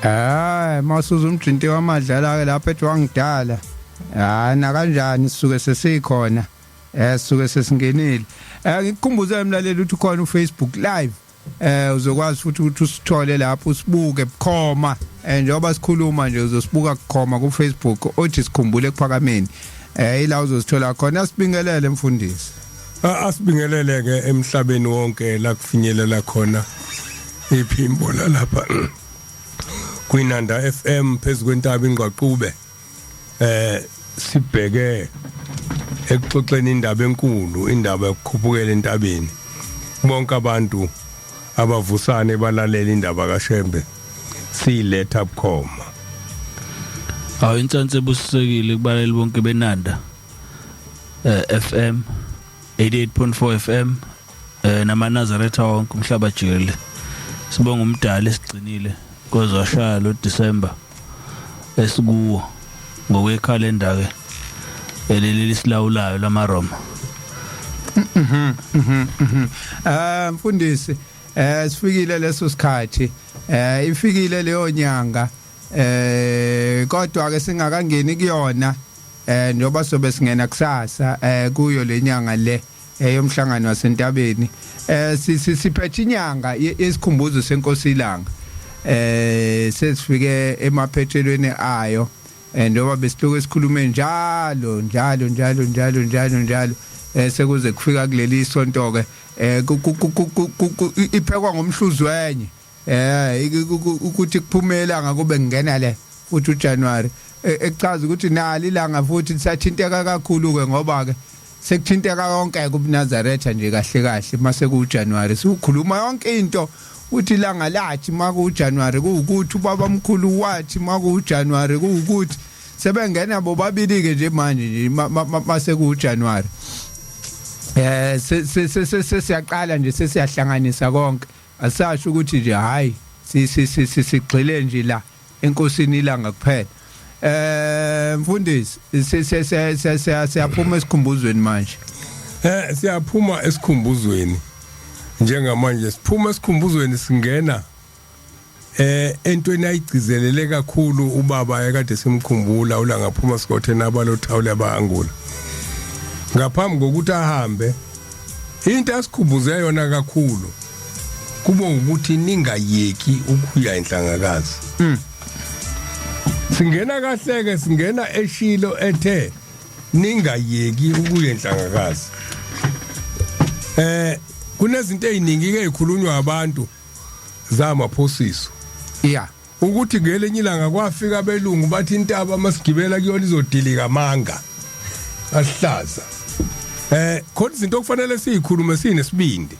Hayi, masuza umjinti wamadlala ke lapha ethi wangidala. Hayi, nakanjani sisuke sesikhona. Sisuke sesingenile. Ngikukhumbuze emlaleli ukuthi ukhona uFacebook live. Uzokwazi futhi ukuthi usithole lapho usibuke bukhoma. Njengoba sikhuluma nje uzosibuka bukhoma ku Facebook othi sikhumbule ekuphakameni. Ila uzosithola khona. Sibingelele mfundisi. Asibingelele ke emhlabeni wonke la kufinyelela khona iphimbo lapha kwinanda FM phezulu kwentaba ingqaqube. Sibheke ekuxoxeni indaba enkulu, indaba yokukhuphukela entabeni. Bonke abantu abavusane balalela indaba kaShembe siyiletha bukhoma. Awu, inhlansi ebusisekile kubaleli bonke benanda FM 88.4 FM namaNazaretha wonke umhlaba jikelele. Sibonga umdali esigcinile kwaze washaya lo December esikuwo ngokwekhalenda ke eleli lisilawulayo lamaRoma. Mfundisi, sifikile leso sikhathi. Ifikile leyo nyanga. Kodwa ke singakangeni kuyona, njoba sobe singena kusasa kuyo lenyanga le eyomhlangano wasentabeni, siphethe inyanga yesikhumbuzo senkosi ilanga. Sesifike emaphethelweni ayo, njengoba besiloku esikhulume njalo njalo njalo njalo njalo njalo, sekuze kufika kuleli sonto ke. Iphekwa ngomhluzwenye ukuthi kuphumela ngakube ngena le futhi uJanuary, ekuchaza ukuthi nali ilanga futhi lisathinteka kakhulu ke, ngoba ke sekuthinteka yonke kubuNazaretha nje kahle kahle. Mase kuJanuary siukhuluma yonke into, uthi ilanga lathi maku January kuwukuthi ubaba mkhulu wathi maku January kuwukuthi sebengena bobabili ke nje manje nje mase kuJanuary. Sesiyaqala nje, sesiyahlanganisa konke, asasho ukuthi nje hayi, sigxile nje la enkosini ilanga kuphela. Mfundisi, siyaphuma esikhumbuzweni manje. Siyaphuma esikhumbuzweni njengamanje, siphuma esikhumbuzweni singena entweni ayigcizelele kakhulu ubaba ekade simkhumbula, uLangaphuma Sikothe nabalothawula abangula ngaphambi kokuthi ahambe. Into asikhumbuze yona kakhulu kube ukuthi ningayeki ukuya enhlangakazi. Singena kahleke, singena eshilo ethe ningayeki ukuya enhlangakazi. Kunezinto eziningi ke ezikhulunywa abantu zamaphosiso. Ukuthi ngelinye ilanga kwafika abelungu bathi intaba masigibela kuyona izodilika, manga asihlaza. Khona izinto okufanele sizikhulume sinesibindi.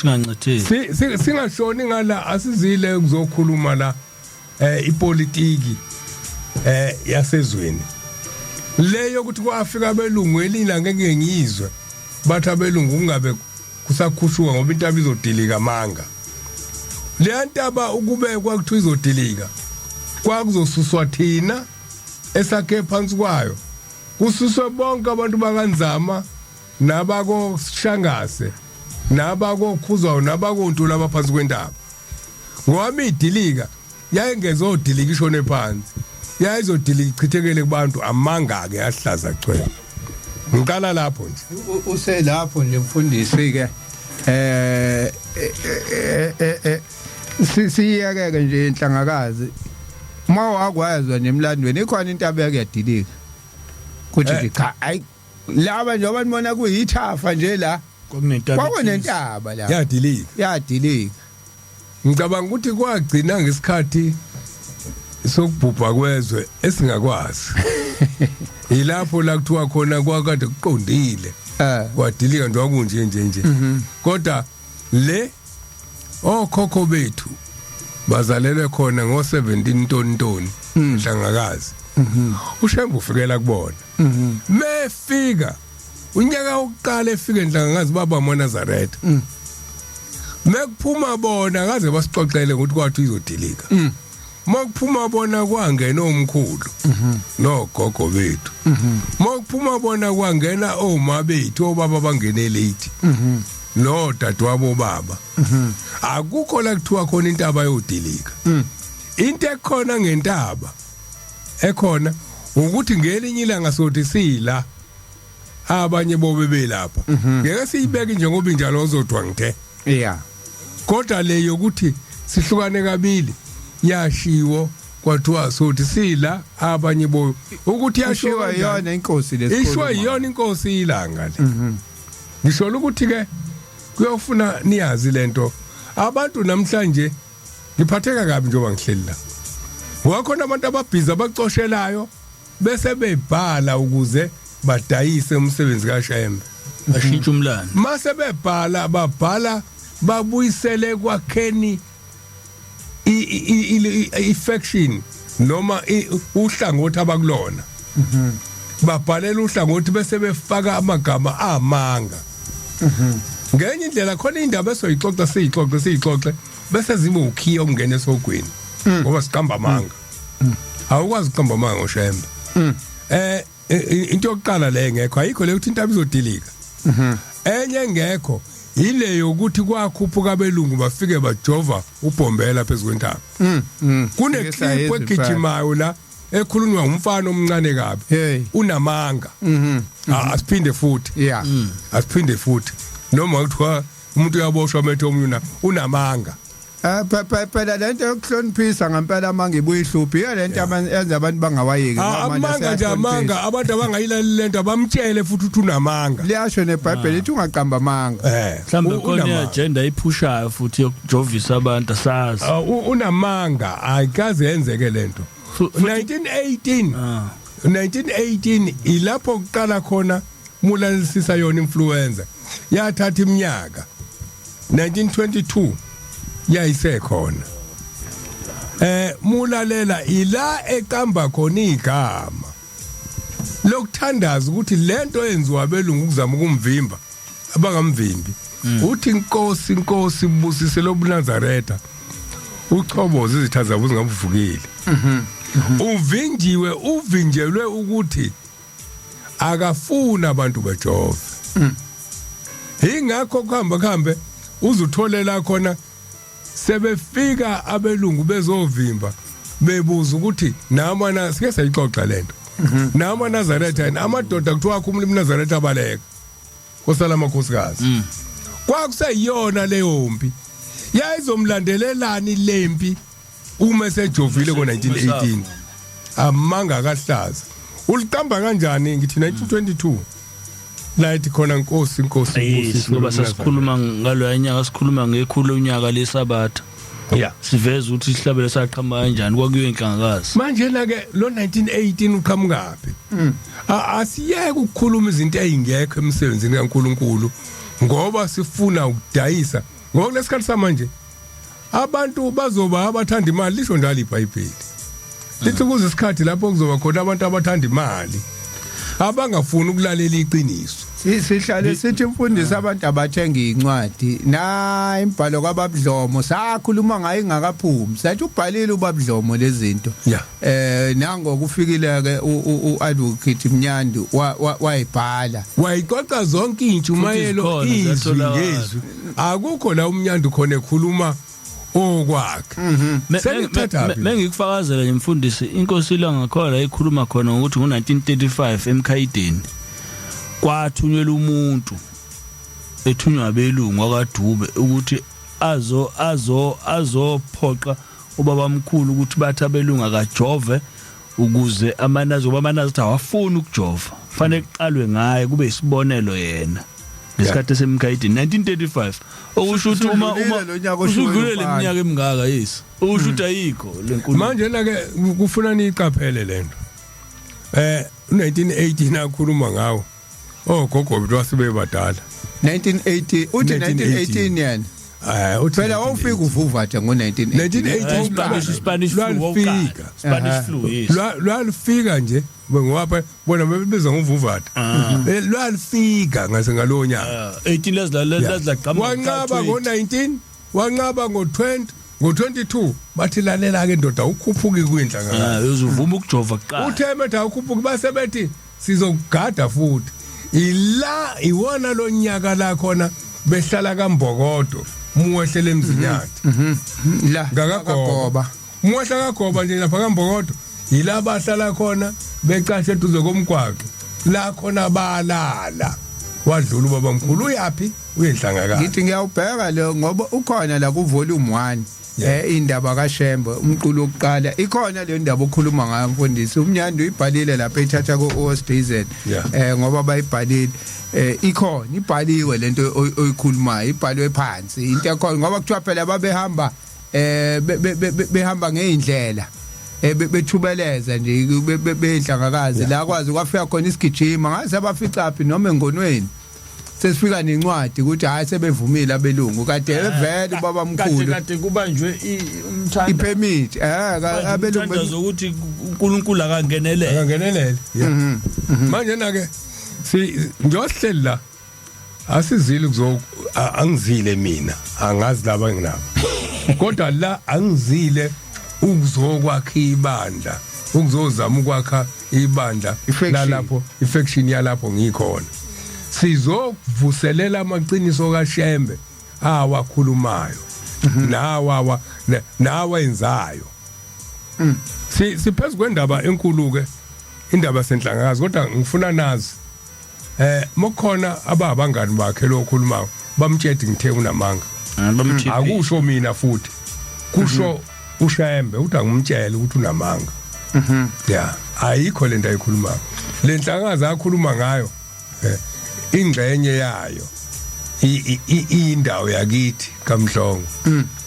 Singancitheki. Singashoni ngala, asizile ukuzokhuluma la ipolitiki yasezweni. Leyo ukuthi kwafika abelungu elinye ngeke ngiyizwe, bathi abelungu kungabe kusakhushuka ngoba intaba izodilika, manga. Leya ntaba ukube kwakuthiwa izodilika, kwakuzosuswa thina esakhe phansi kwayo, kususwe bonke abantu bakaNzama nabako Shangase nabako Khuzwayo nabako Ntuli abaphansi kwentaba, ngoba idilika yayingezodilika ishone phansi, yayizodilika ichithekele kubantu. Amanga ke ahlaza cwele. Ngiqala lapho nje. Uselapho nje mfundisi ke, siyeke ke nje inhlangakazi. Uma wakwazwa nje emlandweni ikhona intaba yakuyadilika, kuthi nje cha, ayi, laba njengoba nibona kuyithafa nje la. Kwakunentaba. Kwakunentaba la. Yadilika. Yadilika. Ngicabanga ukuthi kwagcina ngesikhathi sokubhubha kwezwe esingakwazi, yilapho la kuthiwa khona kwakade kuqondile, kwadilika nje, kwakunje nje nje. Kodwa le okhokho bethu bazalelwe khona ngo-17 ntoni Nhlangakazi, uShembe ufikela kubona. Mefika unyaka wokuqala efika enhlangakazi, baba amaNazaretha. Mekuphuma bona kaze basixoxele ukuthi kwathi izodilika. Makuphuma bona kwangena omkhulu nogogo bethu. Makuphuma bona kwangena oma bethu, obaba bangene late no dadewabo baba. Akukho la kuthiwa khona intaba yodilika. Into ekhona ngentaba ekhona ukuthi ngelinye ilanga sothi sila abanye bobe belapha, ngeke siyibeke njengoba injalo, ozodwa ngithe. Kodwa le yokuthi sihlukane kabili yashiwo, kwathiwa sothi sila abanye bo ukuthi yashiwa Ishiwa iyona inkosi lesikhuluma. Ishwa iyona inkosi ilanga le. Ngisho ukuthi ke kuyofuna niyazi lento abantu namhlanje. Ngiphatheka kabi njengoba ngihleli la, ngoba khona abantu ababhizi abacoshelayo bese bebhala ukuze badayise umsebenzi kaShembe. Bashintsha umlando. Mase bebhala, babhala babuyisele kwakheni i-faction noma uhlangothi abakulona. Babhalela uhlangothi bese befaka amagama amanga. Ngenye indlela khona indaba esoyixoxa, siyixoxe, siyixoxe, bese zibe ukhiya okungena esogwini, ngoba siqamba amanga. Awukwazi ukuqamba amanga ngoShembe. Into yokuqala le ngekho, ayikho le ukuthi intaba izodilika. Enye engekho ile yokuthi kwakhuphuka abelungu bafike bajova ubhombela phezulu kwentaba. Kune clip egijimayo la ekhulunywa umfana omncane kabi. Unamanga. Asiphinde futhi. Asiphinde futhi, noma kuthiwa umuntu uyaboshwa methe omunye unamanga. Phela lento yokuhloniphisa ngempela manje ibuye ihluphi, iyo lento yenza abantu bangawayeki. Ngoba manje amanga nje, amanga, abantu abangayilaleli lento abamtshele futhi uthi unamanga. Liyasho neBhayibheli lithi ungaqamba amanga. Mhlawumbe khona unamanga. I-agenda iphushayo futhi yokujovisa abantu, asazi. Ah, unamanga, ayikaze yenzeke lento. 1918. 1918 ilapho kuqala khona mulalisisa yona influenza, yathatha iminyaka. 1922 yayisekhona. Mulalela ila eqamba khona igama lokuthandaza ukuthi lento yenziwa abelungu ukuzama ukumvimba, abangamvimbi. Uthi, "Inkosi, inkosi, busise lobuNazaretha, uchoboze izitha zabo zingabuvukeli." Uvinjiwe, uvinjelwe ukuthi akafuna abantu bejove. Ingakho kuhamba kuhambe uzutholela khona sebefika abelungu bezovimba, bebuza ukuthi nama sike sayixoxa lento, nama Nazaretha yena, amadoda kuthiwa akhumula iMnazaretha, abaleka, kosala amakhosikazi. Kwakuseyiyona leyo mpi yayizomlandelelani lempi uma esejovile ngo1918. Amanga kahlaza, uliqamba kanjani? Ngithi 1922 layithi khona, "Nkosi, Nkosi, Yes, ngoba sasikhuluma ngaloya nyaka, sikhuluma ngekhulu lonyaka lesabatha. Siveza ukuthi isihlabelo saqhamuka kanjani, kwakuyo inhlangakazi. Manje la ke lo 1918 uqhamukaphi? Asiyeke ukukhuluma izinto ezingekho emsebenzini kaNkuluNkulu ngoba sifuna ukudayisa. Ngoba kulesikhathi samanje abantu bazoba abathanda imali, lisho njalo iBhayibheli. Lithi kuze isikhathi lapho kuzoba khona abantu abathanda imali, abangafuni ukulalela iqiniso. Sihlale sithi imfundiso, abantu abathenga incwadi na imbhalo kwaBabudlomo, sakhuluma ngayo ingakaphumi, sathi ubhalile uBabudlomo lezinto. Nango kufikile ke u-advocate Mnyandu wayibhala. Wayixoxa zonke intshumayelo zikhona, izwi ziyatholakala. ngezwi. Akukho la umnyandu khona ekhuluma okwakhe. Selithathaphi? Mengikufakazela nje mfundisi, inkosi ilanga khona ikhuluma khona ngokuthi ngo1935 eMkhayideni kwathunyelwa umuntu, ethunywa abelungu akaDube, ukuthi azo azo azophoqa ubaba mkhulu ukuthi bathi abelungu akajove ukuze amanazi, ngoba amanazi athi awafuni ukujova, fanele kuqalwe ngaye, kube isibonelo yena, ngesikhathi esemkhayidini 1935. Okusho ukuthi uma uma Usudlulile lo nyaka oshiwo usudlulele umfana. iminyaka emingaka, yes, okusho ukuthi ayikho le nkulumo. Manje la ke kufuna niyiqaphele lento. 1918 akhuluma ngawo, ogogo bethu wasebebadala. 1980 uthi, 1918 yena. Uthi Phela wawufika uvuvatha ngo-1918. 1918. Spanish flu Lwalufika. wokuqala, Spanish flu, yes. Lwalufika nje ngoba bona bebiza ngomvuvata. Lwalufika ngase ngalowo nyaka. 18 lazila lazila qhamuka. Wanqaba ngo-19, wanqaba ngo-20, ngo-22 bathi, "Lalela ke ndoda, ukhuphuki kwindla ngaka." Ah, uzuvuma ukujova kuqala. Uthe methi awukhuphuki, base bethi sizokugada futhi. Ila iwona lo nyaka la khona behlala kaMbokodo, muwehlele eMzinyathi. La Ngakagoba. Umwehla kagoba nje lapha kaMbokodo yila bahlala khona becashe eduze komgwaqo la khona balala. Wadlula ubaba mkhulu, uyapi? Uyenhlangakazi. Ngithi ngiyawubheka lo ngoba ukhona la ku volume 1, indaba kaShembe, umqulu wokuqala, ikhona le ndaba okhuluma ngayo, mfundisi. Umnyandi uyibhalile lapha, ethatha ku OSDZ, ngoba bayibhalile, ikhona, ibhaliwe lento oyikhulumayo, ibhalwe phansi into ekhona, ngoba kuthiwa phela babehamba behamba ngeindlela, bethubeleza nje behlangakazi la kwazi kwafika khona isigijima ngaze abaficaphi noma engonweni, sesifika nencwadi ukuthi hayi, sebevumile abelungu, kade vele ubaba Kade mkhulu kade kubanjwe umthanda ipermit abelungu. Umthandazo ukuthi uNkulunkulu akangenelele. Akangenelele, yeah. Manje na ke si njosihleli la, asizile kuzo angizile mina, angazi laba enginabo, kodwa la angizile ukuzokwakha ibandla, ukuzozama ukwakha ibandla I-faction. Lalapho, ifaction yalapho ngikhona. Sizokuvuselela amaqiniso kaShembe awakhulumayo nawa nawenzayo. Si siphezulu kwendaba enkulu ke, indaba senhlangakazi, kodwa ngifuna nazi mokukhona ababangani bakhe lo okhulumayo, bamtshela ngithe unamanga. Bamthiphi. Akusho mina futhi, kusho uShembe uthi angimtshele ukuthi unamanga. Ya, ayikho lento ayikhulumayo. Le nhlangakazi akhuluma ngayo, ingxenye yayo indawo yakithi kaMhlongo,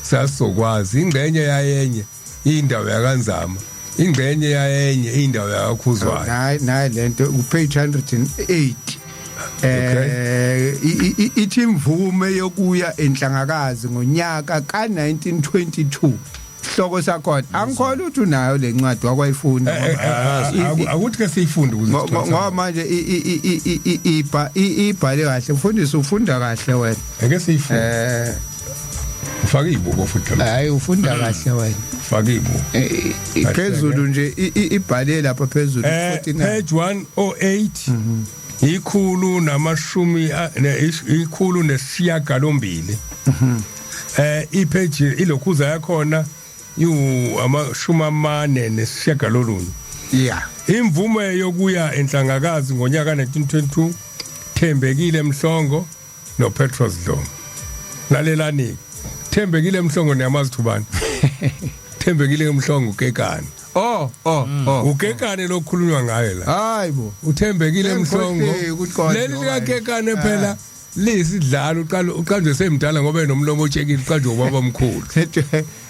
sasizokwazi ingxenye yayenye indawo yakanzama, ingxenye yayenye indawo yakakhuzwayo. Nayi lento ku page 108, ithi imvume yokuya enhlangakazi ngonyaka ka1922, sihloko sakhona. Angikholwa ukuthi unayo le ncwadi wakwayifunda. Akuthi ke siyifunde ukuze sithole. Ngoba manje ibhale kahle, mfundisi, ufunda kahle wena. Ake siyifunde. Ufake ibuko futhi la. Hayi, ufunda kahle wena. Ufake ibuko. Phezulu nje ibhale lapha phezulu 49. Page 108, ikhulu namashumi 108, ipage ilokhuza yakhona iwu 49. Imvume yokuya enhlangakazi ngonyaka 1922, Thembekile Mhlongo noPetros Dlomo. Lalelani, Thembekile Mhlongo niyamazi ubani? Thembekile Mhlongo ukekane. Oh. Ukekane lokhulunywa ngaye la. Hayibo. Uthembekile Mhlongo. Engikhohliwe ukuthi kodwa Leli likakekane phela liyisidlalo, uqala uqanjwe semdala ngoba enomlomo otshekile, uqanjwe ubaba omkhulu.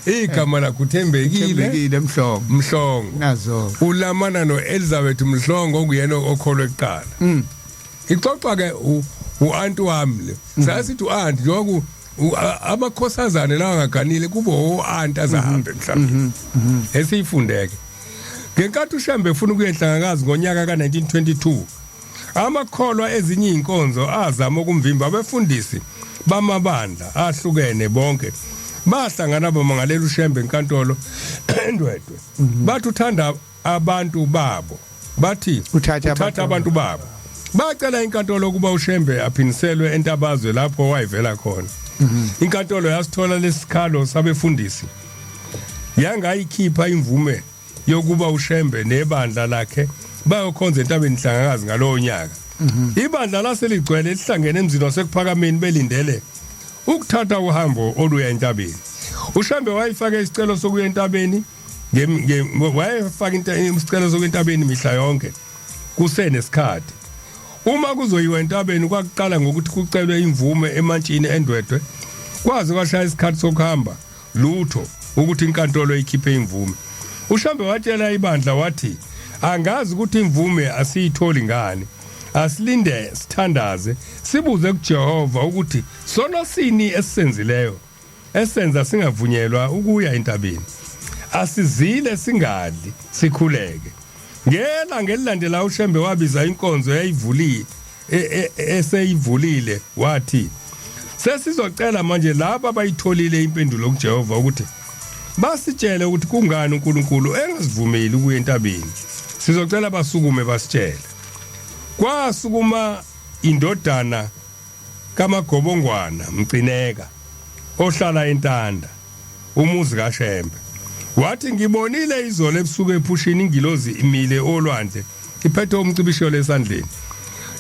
Igama lakhe uThembekile. Thembekile Mhlongo. Mhlongo. Nazo. Ulamana noElizabeth Mhlongo, okuyena okholwe kuqala. Ixoxa ke uanti wami le. Sasithi uanti njengoba amakhosazane lawa angaganile kubo oanti azahambe emhlabeni. Esiyifundeke. Ngenkathi uShembe efuna ukuya enhlangakazi ngonyaka ka1922, amakholwa ezinye inkonzo azama ukumvimba. Abefundisi bamabandla ahlukene bonke bahlangana bamangalela uShembe enkantolo eNdwedwe. Bathi uthanda abantu babo, bathi Uthatha uthatha abantu abantu babo. Bacela inkantolo ukuba uShembe aphiniselwe entabazwe lapho wayevela khona. Inkantolo yasithola lesikhalo sabefundisi, yangayikhipha imvume yokuba uShembe nebandla lakhe bayokhonza entabeni Hlangakazi ngalowo nyaka. Ibandla laseligcwele lihlangene emzini waseKuphakameni belindele ukuthatha uhambo oluya entabeni. uShembe wayifaka isicelo sokuya entabeni, wayefaka isicelo sokuya entabeni mihla yonke kusenesikhathi. Uma kuzoyiwa entabeni kwakuqala ngokuthi kucelwe imvume emantshini eNdwedwe. Kwaze kwashaya isikhathi sokuhamba, lutho ukuthi inkantolo ikhiphe imvume. UShambe watshela ibandla wathi, "Angazi ukuthi imvume asiyitholi ngani. Asilinde, sithandaze, sibuze kuJehova ukuthi sono sini esisenzileyo esenza singavunyelwa ukuya entabeni. Asizile, singadli, sikhuleke." Ngela ngelilandela uShembe wabiza inkonzo yayivulile eseyivulile, wathi, "Sesizocela manje laba abayitholile impendulo kuJehova ukuthi basitshele ukuthi kungani uNkulunkulu engasivumeli ukuya entabeni. Sizocela basukume basitshele." Kwasukuma indodana kaMagobongwana Mcineka ohlala eNtanda, umuzi kaShembe. Wathi ngibonile izolo ebusuku ephushini ingilozi imile olwandle iphethe umcibisholo esandleni.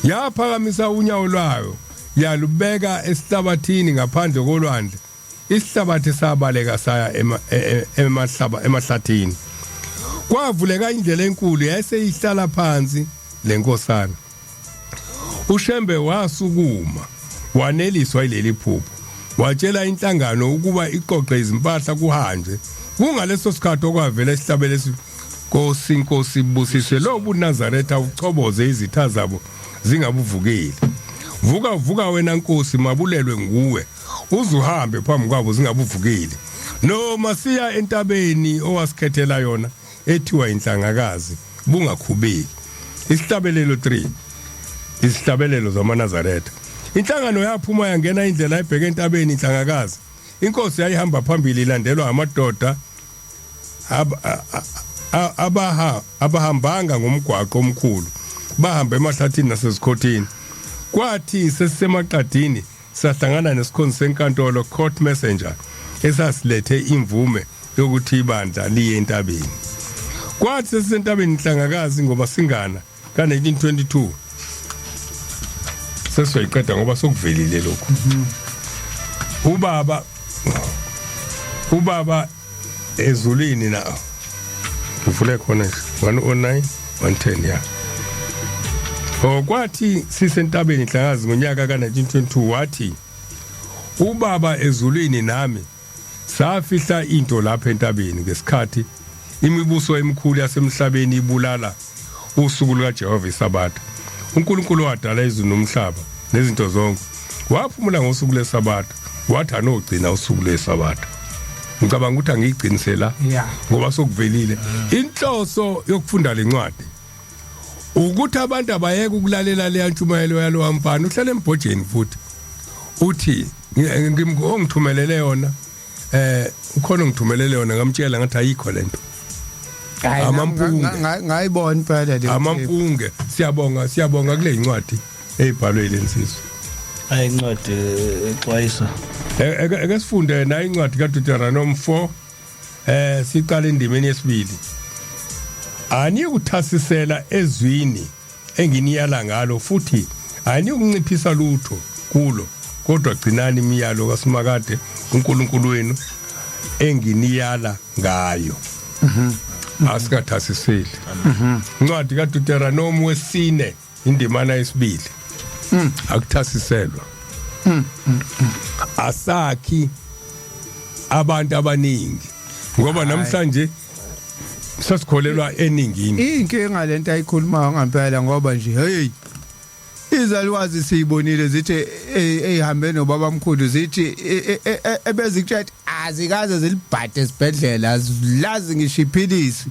Yaphakamisa unyawo lwayo yalubeka esihlabathini ngaphandle kolwandle. Isihlabathi sabaleka saya emahlaba emahlathini. Kwavuleka indlela enkulu yayiseyihlala phansi lenkosana. uShembe wasukuma waneliswa yileli phupho watshela inhlangano ukuba iqoqe izimpahla kuhanjwe kungaleso sikhathi okwavela isihlabelo esi Nkosi Nkosi busiswe lo buNazaretha uchoboze izitha zabo zingabuvukeli vuka vuka wena Nkosi mabulelwe nguwe uzuhambe phambi kwabo zingabuvukeli noma siya entabeni owasikhethela yona ethiwa inhlangakazi bungakhubeki isihlabelelo 3 isihlabelelo zamaNazaretha inhlangano yaphuma yangena indlela ebheke entabeni inhlangakazi inkosi yayihamba phambili ilandelwa amadoda abaha abahambanga ngomgwaqo omkhulu bahamba emahlathini nasezikhothini kwathi sesisemaqadini sahlangana nesikhonzi senkantolo court messenger esasilethe imvume yokuthi ibandla liye entabeni kwathi sesisentabeni inhlangakazi ngoba singana ka-1922 sesizoyiqeda ngoba sokuvelile lokhu ubaba ubaba ezulwini na uvule khona nje 109 110 ya Oh kwathi sisentabeni inhlakazi ngonyaka ka-1922 wathi ubaba ezulwini nami safihla into lapha entabeni ngesikhathi imibuso emikhulu yasemhlabeni ibulala usuku lukaJehova isabatha uNkulunkulu wadala izulu nomhlaba nezinto zonke waphumula ngosuku lesabatha wathi anogcina usuku lesabatha ngicabanga ukuthi angiyigcinise la ngoba sokuvelile inhloso yokufunda lencwadi ukuthi abantu abayeke ukulalela leya ntshumayelo yalowa mfana uhlala embhojeni futhi uthi ngingithumelele yona eh ukhona ongithumelele yona ngamtshela ngathi ayikho lento amampunge ngayibona impela le amampunge siyabonga siyabonga kule incwadi eyibhalwe lensizwa ayi incwadi exwayisa eke sifunde nayo incwadi kaDeuteronomy 4 eh siqala endimeni yesibili aniyikuthasisela ezwini enginiyala ngalo futhi aniyikunciphisa lutho kulo kodwa gcinani imiyalo kaSimakade uNkulunkulu wenu enginiyala ngayo asikathasiseli incwadi kaDeuteronomy wesine indimana yesibili akuthasiselwa asakhi abantu abaningi ngoba namhlanje sasikholelwa eningini inkinga lento ayikhulumayo ngempela ngoba nje hey izalukazi siyibonile zithi eyihambe nobaba mkhulu zithi ebezikutshela azikaze zilibhade esibhedlela azilazi ngisho iphilisi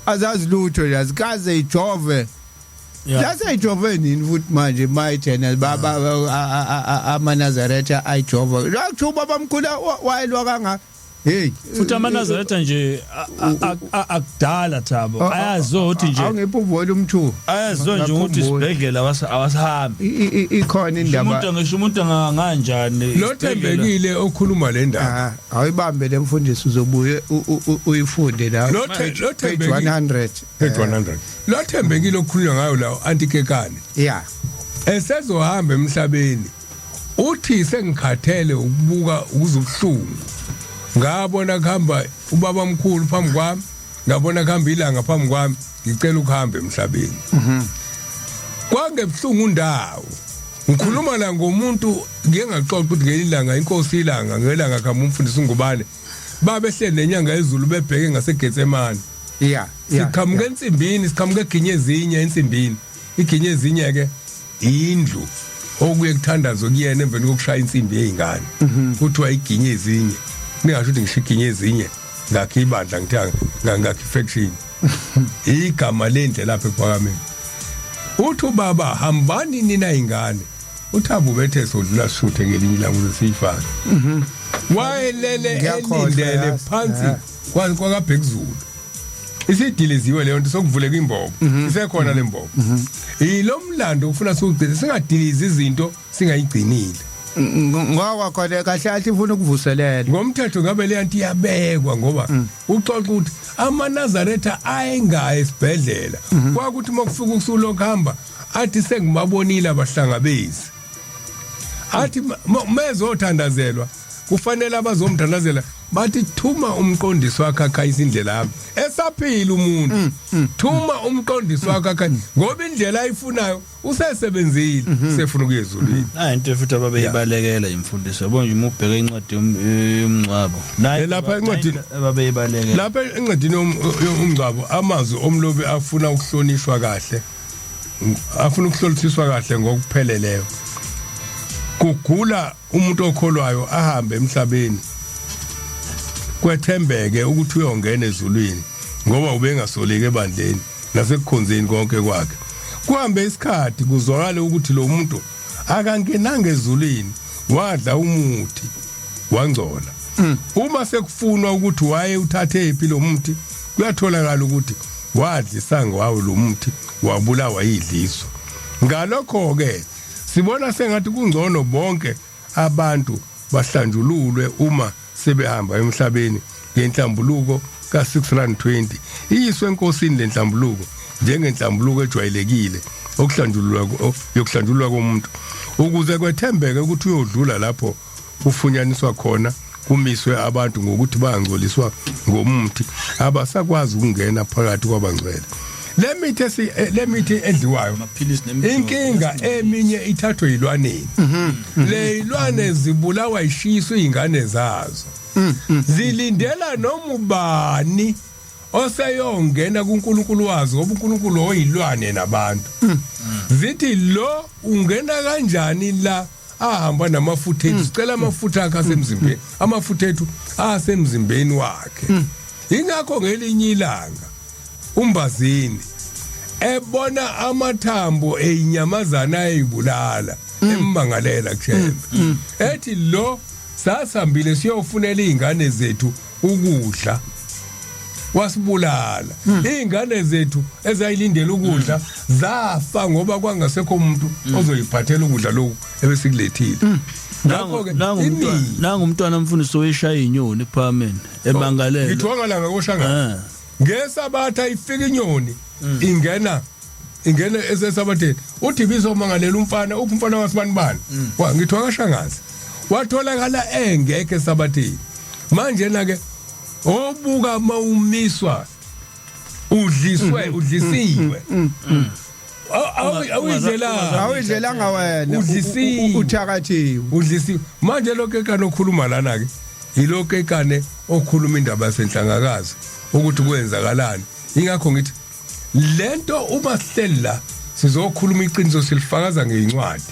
azazi lutho nje azikaze ijove Laseyijove nini futhi manje mayithena baba amaNazaretha ayijova. La kuthiwa ubaba mkhulu wayelwa kangaka. Hey futhi amaNazaretha nje akudala Thabo ayaziwa ukuthi nje awungiphi uvolume 2 ayaziwa nje ukuthi isibhedlela awasihambi ikhona indaba umuntu ngisho umuntu anganjani lo Thembekile okhuluma le ndaba awuyibambe le mfundisi uzobuye uyifunde la lo page 100 page 100 lo Thembekile okhulunywa ngayo la antikekane yeah esezohamba emhlabeni uthi sengikhathele ukubuka ukuzubuhlungu ngabona kuhamba ubaba mkhulu phambi kwami ngabona kuhamba ilanga phambi kwami ngicela ukuhamba emhlabeni kwangebuhlungu ndawo ngikhuluma la ngomuntu ngike ngaxoxa ukuthi ngelinye ilanga inkosi ilanga ngelanga khamba umfundisi ungubane babehleli nenyanga yezulu bebheke ngaseGetsemane yeah siqhamuka ensimbini siqhamuka eginye ezinye ensimbini iginye ezinye ke indlu okuye kuthandazwe kuyena emveni kokushaya insimbi yezingane kuthiwa iginye ezinye ningasho ukuthi ngisho iginye ezinye ngakhe ibandla ngithe ngakhe faction igama lendle lapha ekuphakameni uthi ubaba hambani nina ingane uThabo bethe sodlula sishuthe ngelinye ilanga ukuze siyifake wayelele elindele phansi kwakabhekuzulu isidiliziwe leyo nto sokuvuleka imbobo isekhona le mbobo yilo mlando ufuna siwugcine singadilizi izinto singayigcinile. Ngoba khona kahle kahle ifuna ukuvuselela. Ngomthetho ngabe le nto iyabekwa ngoba uxoxa ukuthi amaNazaretha ayengayi esibhedlela. Kwakuthi uma kufika usuku lokuhamba athi sengibabonile abahlangabezi. Athi mezothandazelwa kufanele abazomthandazela bathi thuma umqondisi wakhe akhanyisa indlela yami esaphila umuntu. Thuma umqondisi wakhe akhanyisa ngoba indlela ayifunayo usesebenzile, sefuna ukuya ezulwini. Nayi into futhi ababeyibalekela imfundiso, yabo nje uma ubheka incwadi yomngcwabo. Nayi Lapha encwadini- ababeyibalekela. Lapha encwadini yomngcwabo amazwi omlobi afuna ukuhlonishwa kahle, afuna ukuhlolisiswa kahle ngokupheleleyo. Kugula umuntu okholwayo ahambe emhlabeni kwethembeke ukuthi uyongena ezulwini ngoba ubengasoleki ebandleni nasekukhonzeni konke kwakhe. Kuhambe isikhathi kuzwakale ukuthi lo muntu akangenanga ezulwini, wadla umuthi wangcola. Uma sekufunwa ukuthi waye uthathe phi lo muthi, kuyatholakala ukuthi wadla ngawo lo muthi, wabulawa yidliso. Ngalokho ke sibona sengathi kungcono bonke abantu bahlanjululwe uma sebehamba emhlabeni ngenhlambuluko ka-620, iyiswe enkosini lenhlambuluko njengenhlambuluko ejwayelekile okuhlanjululwa yokuhlanjululwa komuntu, ukuze kwethembeke ukuthi uyodlula lapho kufunyaniswa khona kumiswe abantu ngokuthi bangcoliswa ngomuthi, abasakwazi ukungena phakathi kwabangcwele. Le mithi le mithi edliwayo, Amaphilisi nemijovo. Inkinga eminye ithathwe yilwaneni. Le ilwane zibulawa ishiso izingane zazo, zilindela noma ubani oseyongena kuNkulunkulu wazo, ngoba uNkulunkulu oyilwane nabantu. Zithi lo ungena kanjani la ahamba namafutha ethu? Sicela amafutha akhe asemzimbeni, amafutha ethu asemzimbeni wakhe. Ingakho ngelinye ilanga umbazini ebona amathambo eyinyamazana ayibulala, emmangalela kuShembe, ethi lo sasambile siyofunela izingane zethu ukudla, wasibulala. Izingane zethu ezayilindela ukudla zafa ngoba kwangasekho umuntu ozoyiphathela ukudla lokhu ebesikulethile. Ngakho ke Nangu umntwana, nangu umntwana mfundisi oyishaya inyoni ekuphakameni emangalelo. Ngithiwa ngalanga koshanga ngesabatha ifika inyoni, ingena esesabatheni. Uthi bizomangalela umfana, uphi umfana wasibani bani wa ngithiwa kashangazi, watholakala engekho esabatheni. Manje na ke obuka mawumiswa udliswe, udlisiwe, awuyidlela. Awuyidlelanga wena. Udlisiwe. Uthakathiwe. Udlisiwe. Manje lokho ekane okhuluma lana ke yilokho ekane okhuluma indaba yasenhlangakazi ukuthi kwenzakalani. Ingakho ngithi lento uma sihleli la sizokhuluma iqiniso, silifakaza ngezincwadi.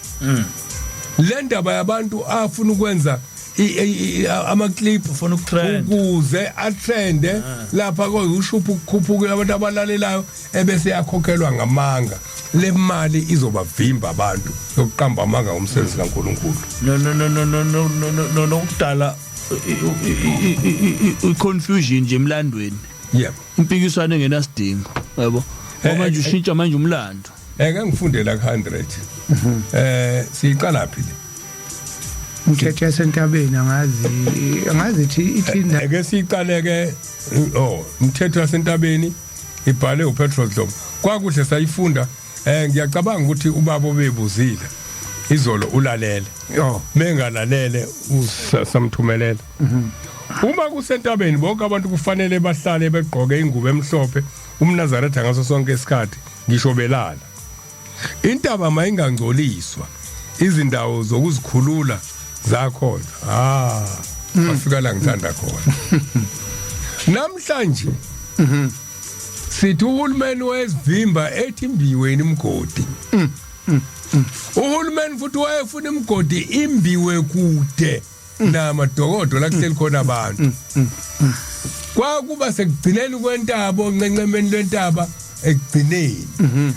Le ndaba yabantu afuna ukwenza ama-clip Ufuna ukutrend. ukuze atrende lapha ko-YouTube, ukukhuphuka abantu abalalelayo, ebese yakhokhelwa ngamanga. Le mali izobavimba abantu yokuqamba amanga ngomsebenzi kaNkulunkulu. No, no, no, no, no, no, no, no, no, nokudala i-confusion nje emlandweni, impikiswano engenasidingo, yabo, ngoba manje ushintsha manje umlando. Eke ngifunde la ku-100. Siyiqala phi le? Umthetho yasentabeni, angazi ithi ithini. Eke siyiqale ke. Oh, umthetho yasentabeni ibhale uPetros Dlomo. Kwakuhle sayifunda. Ngiyacabanga ukuthi ubaba obebuzile izolo ulalele. Mengalalele samthumelela. Uma kusentabeni bonke abantu kufanele bahlale begqoke ingubo emhlophe, umNazaretha ngaso sonke isikhathi, ngisho belala. Intaba mayingangcoliswa, izindawo zokuzikhulula zakhona. Ah, bafika la ngithanda khona. Namhlanje sithi uhulumeni wayesivimba ethi imbiweni imigodi. Uhulumeni futhi wayefuna imigodi imbiwe kude namadokodo la kuhleli khona abantu. Kwakuba sekugcineni kwentaba, oncencemeni lwentaba ekugcineni,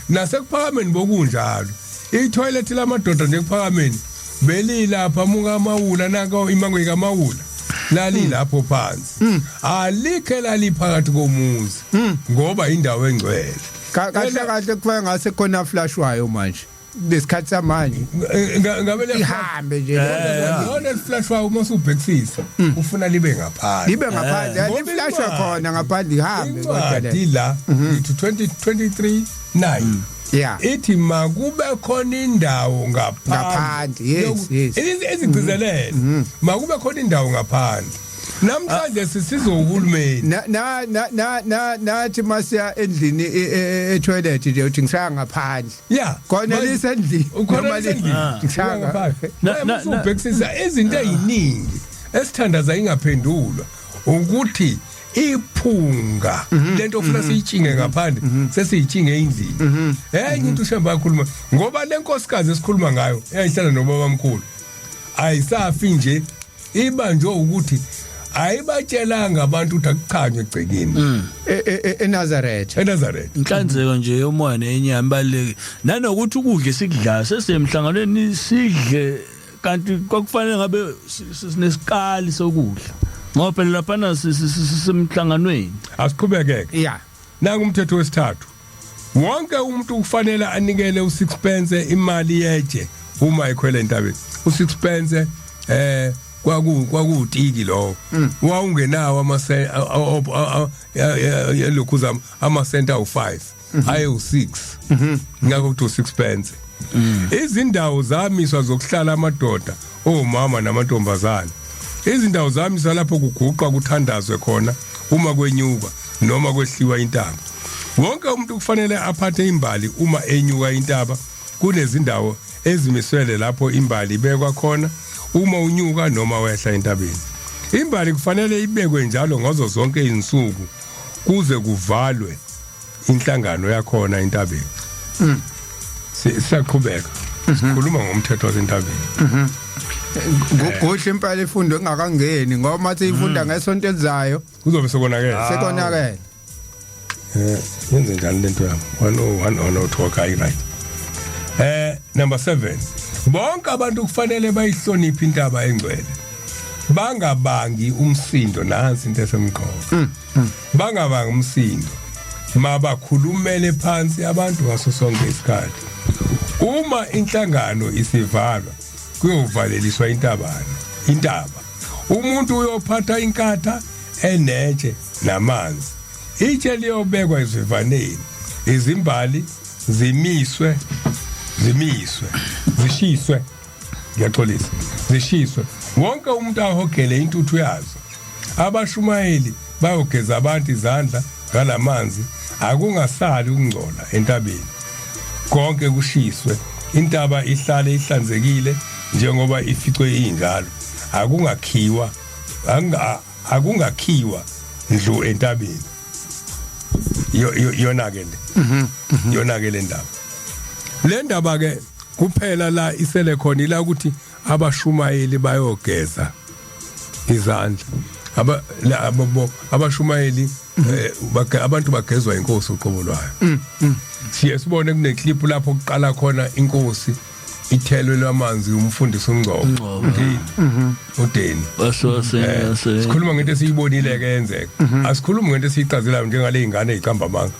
nasekuphakameni bokunjalo. Itoilet lamadoda nje ekuphakameni belilapha muka amawula nako imango ikamawula lalilapho phansi, alikhe laliphakathi komuzi ngoba indawo engcwele. Kahle kahle kufanele ngase khona flashwayo manje. Lesikhathi samanje Ngabe le ihambe nje lona liflashwa uma usubhekisisa ufuna libe ngaphandle. Libe ngaphandle, Ngoba liflashwa incwadi- khona ngaphandle, ihambe kodwa le. Incwadi la ithi 2023 9 ithi makube khona indawo ngaphandle. Ngaphandle, yes, yes. Ezigcizelele makube khona indawo ngaphandle. Namhlanje sisizwe uhulumeni. Na na na na na nathi masiya endlini e-toilet nje, uthi ngisaya ngaphandle. Khona lisendlini. Ukhona Noma lisendlini. Ngisaya ngaphandle. Na- Ubhekisisa izinto eziningi esithandaza ingaphendulwa ukuthi iphunga lento ofuna siyitshinge ngaphandle sesiyitshinge endlini. Enye into uShembe akhuluma ngoba lenkosikazi esikhuluma ngayo eyayihlala nobaba omkhulu ayisafi nje, ibanjwe ukuthi ayibatshelanga abantu ukuthi akuchanywe egcekeni eNazaretha. eNazaretha. Inhlanzeko nje yomoya nenyama ibalulekile, nanokuthi ukudla esikudlayo sesemhlanganweni sidle kanti kwakufanele ngabe sinesikali sokudla, ngoba phela laphana sisemhlanganweni. Asiqhubekeke. Nangu umthetho wesithathu: wonke umuntu kufanele anikele u6 pence imali yetshe uma ekhwela entabeni. U6 pence kwakutiki lo wawungenawo amase lokhu zama amasenta awu5 aye u6, ngakho kuthi u6 pence. Izindawo zamiswa zokuhlala amadoda, omama namantombazana. Izindawo zamiswa lapho kuguqwa kuthandazwe khona uma kwenyuka noma kwehliwa intaba. Wonke umuntu kufanele aphathe imbali uma enyuka intaba. Kunezindawo ezimiswele lapho imbali ibekwa khona uma unyuka noma wehla entabeni. Imbali kufanele ibekwe njalo ngazo zonke izinsuku kuze kuvalwe inhlangano yakhona entabeni. Siyaqhubeka, sikhuluma ngomthetho wasentabeni. Kuhle impela ifundo engakangeni, ngoba mathi ifunda ngesonto elizayo kuzobe sekonakele. Sekonakele. Yenze njani lento yami? 101 102, okay, right. Number 7: bonke abantu kufanele bayihloniphe intaba engcwele, bangabangi umsindo. Nansi into esemqoka: bangabangi umsindo, mabakhulumele phansi abantu ngaso sonke isikhathi. Uma inhlangano isivalwa kuyovaleliswa intabana intaba, umuntu uyophatha inkatha enetshe namanzi. Itshe liyobekwa esivivaneni, izimbali zimiswe zishiswe, ngiyaxolisa, zishiswe, wonke umuntu ahogele intuthu yazo. Abashumayeli bayogeza abantu izandla ngalamanzi, akungasali ukungcola entabeni, konke kushiswe, intaba ihlale ihlanzekile njengoba ificwe injalo. Akungakhiwa ndlu entabeni. Yona ke le, yona ke le ndaba, le ndaba ke kuphela la isele khona ila ukuthi abashumayeli bayogeza izandla. Aba la abashumayeli abantu bagezwa inkosi uqobo lwayo. Siye sibone kune clip lapho kuqala khona inkosi ithelwe lwamanzi umfundisi uNgcobo. Ngcobo. uDeni, uDeni. Baso se Sikhuluma ngento esiyibonile ke yenzeka, asikhulumi ngento esiyicazelayo njengale ingane eziqamba amanga.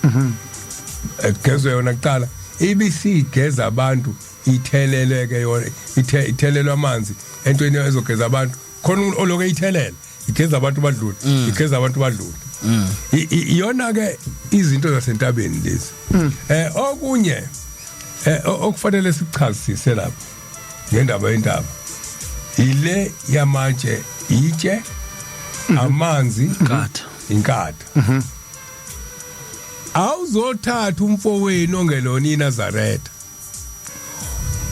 Egezwe yona kuqala, ibisigeza abantu, itheleleke yona, ithelelwa amanzi entweni ezogeza abantu khona, oloke ithelela igeza abantu badlule, igeza abantu badlule. Iyona ke izinto zasentabeni lezi. Okunye okufanele sichazise lapha ngendaba yentaba ile yamatshe, itshe, amanzi, Inkatha. Inkatha. Awuzothatha umfowenu ongelona iNazaretha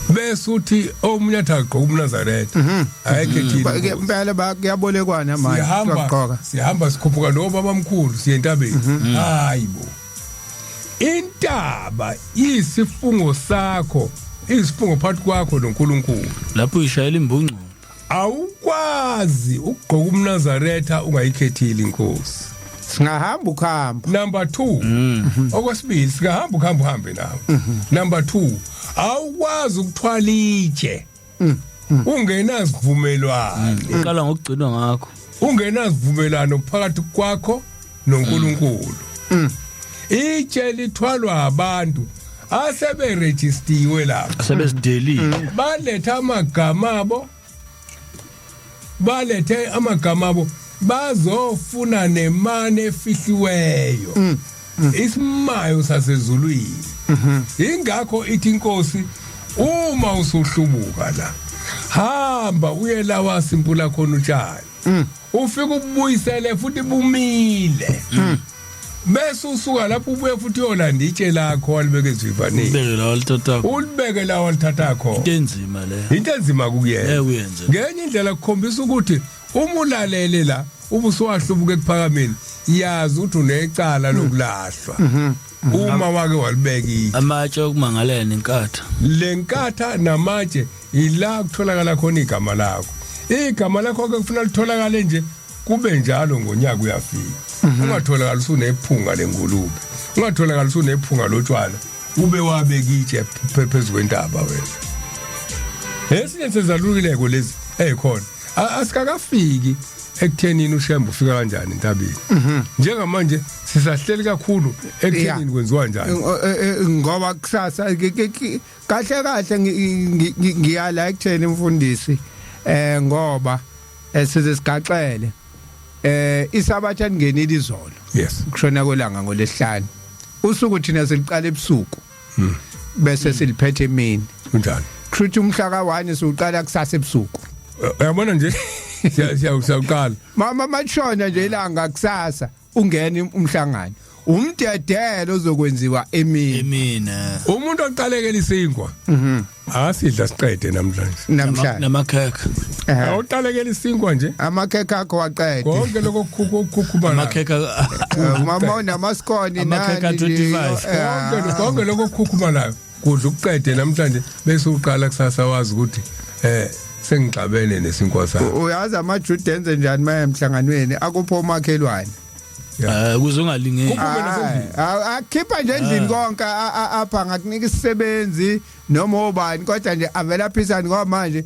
bese uthi omunye athi agqoka umNazaretha ayikhethile. Impela kuyabolekwana manje. Sihamba Kuyagqoka. Sihamba sikhuphuka lo baba mkhulu, siye entabeni. Hayibo, intaba isifungo sakho, isifungo phakathi kwakho noNkulunkulu. Lapho uyishayela imbungculo. Awukwazi ukugqoka umNazaretha ungayikhethile inkosi. Singahamba ukuhamba. Number 2, okwesibili, singahamba ukuhamba uhambe nawe. Number 2, awukwazi ukuthwala itshe ungenazivumelwano. Uqala ngokugcinwa ngakho. Ungenazivumelwano phakathi kwakho noNkulunkulu. Itshe lithwalwa abantu. Aseberejistiwe lapha. Sebezidelile. Baletha amagama abo. Balethe amagama abo bazofuna nemane efihliweyo. Isimayo sasezulwini. Ingakho ithi inkosi uma usuhlubuka la hamba uye la wasimpula khona utshani. Ufike ubuyisele futhi bumile. Bese usuka lapho ubuye futhi uyolanda itshe lakho walibeke ezivaneni. Ubeke la walithatha. Ulibeke la walithatha khona. Into enzima le. Into enzima kuyenza. Ngeke uyenze. Ngenye indlela kukhombisa ukuthi uma ulalele la ubusuwahlubuka ekuphakameni yazi ukuthi unecala lokulahlwa. Uma wake walibeka itshe. Amatshe okumangalela nenkatha. Le nkatha namatshe ila kutholakala khona igama lakho. Igama lakho ke kufuna litholakale nje kube njalo ngonyaka uyafika. Ungatholakala usunephunga lengulube. Ungatholakala usunephunga lotshwala. Ube wabeka itshe phezu kwentaba wena. Esinye sezaluleko lezi ezikhona. Asikakafiki ekuthenini uShembe ufika kanjani entabeni. Njengamanje sisahleli kakhulu ekuthenini kwenziwa njani. Ngoba kusasa kahle kahle ngiyala ekutheni umfundisi ngoba size sigaxele isabatha lingenile izolo. Yes. Kushona kwelanga ngolesihlanu. Usuku thina siliqala ebusuku. Bese siliphethe emini. Kunjalo. Kushuthi umhla ka1 siuqala kusasa ebusuku. Uyabona nje siyaqala. Mama mashona nje ilanga kusasa ungena umhlangano. Umdedelo ozokwenziwa emini. Emini. Umuntu oqalekela isinkwa. Asidla siqede namhlanje. Namhlanje. Namakhekhe. Awuqalekela isinkwa nje. Amakhekhe akho waqede. Konke lokho kukhukhuma. Amakhekhe mama unamaskoni nani. Amakhekhe 25. Konke lokho kukhukhuma kudla ukuqede namhlanje bese uqala kusasa wazi ukuthi sengixabene nesinkwa sami. Uyazi amaJuda enze njani maye emhlanganweni akupho umakhelwane. Ukuze ungalingeki. Akhipha nje endlini konke apha ngakunika isisebenzi noma obani kodwa nje avela phisani ngoba manje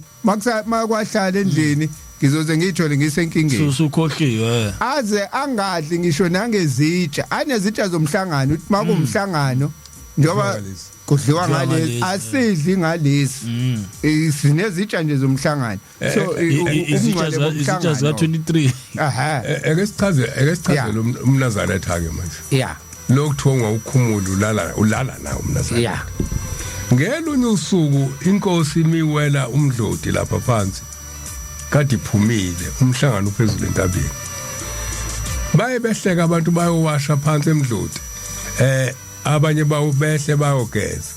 makwahlala endlini ngizoze ngiyithole ngisenkingeni. Usukhohliwe. Aze angadli ngisho nangezitsha, anezitsha zomhlangano uthi makumhlangano njoba kudliwa ngalezi asidli ngalezi. Sinezitsha nje zomhlangano. So izitsha zika 23. Aha. Eke sichaze umNazaretha ke manje. Yeah. Lokuthiwa ukhumula ulala na umNazaretha. Yeah. Ngelunye usuku inkosi imiwela umdloti lapha phansi. Kade iphumile umhlangano uphezulu entabeni. Baye behleka abantu bayowasha phansi emdloti. Abanye bawo behle bayogeza.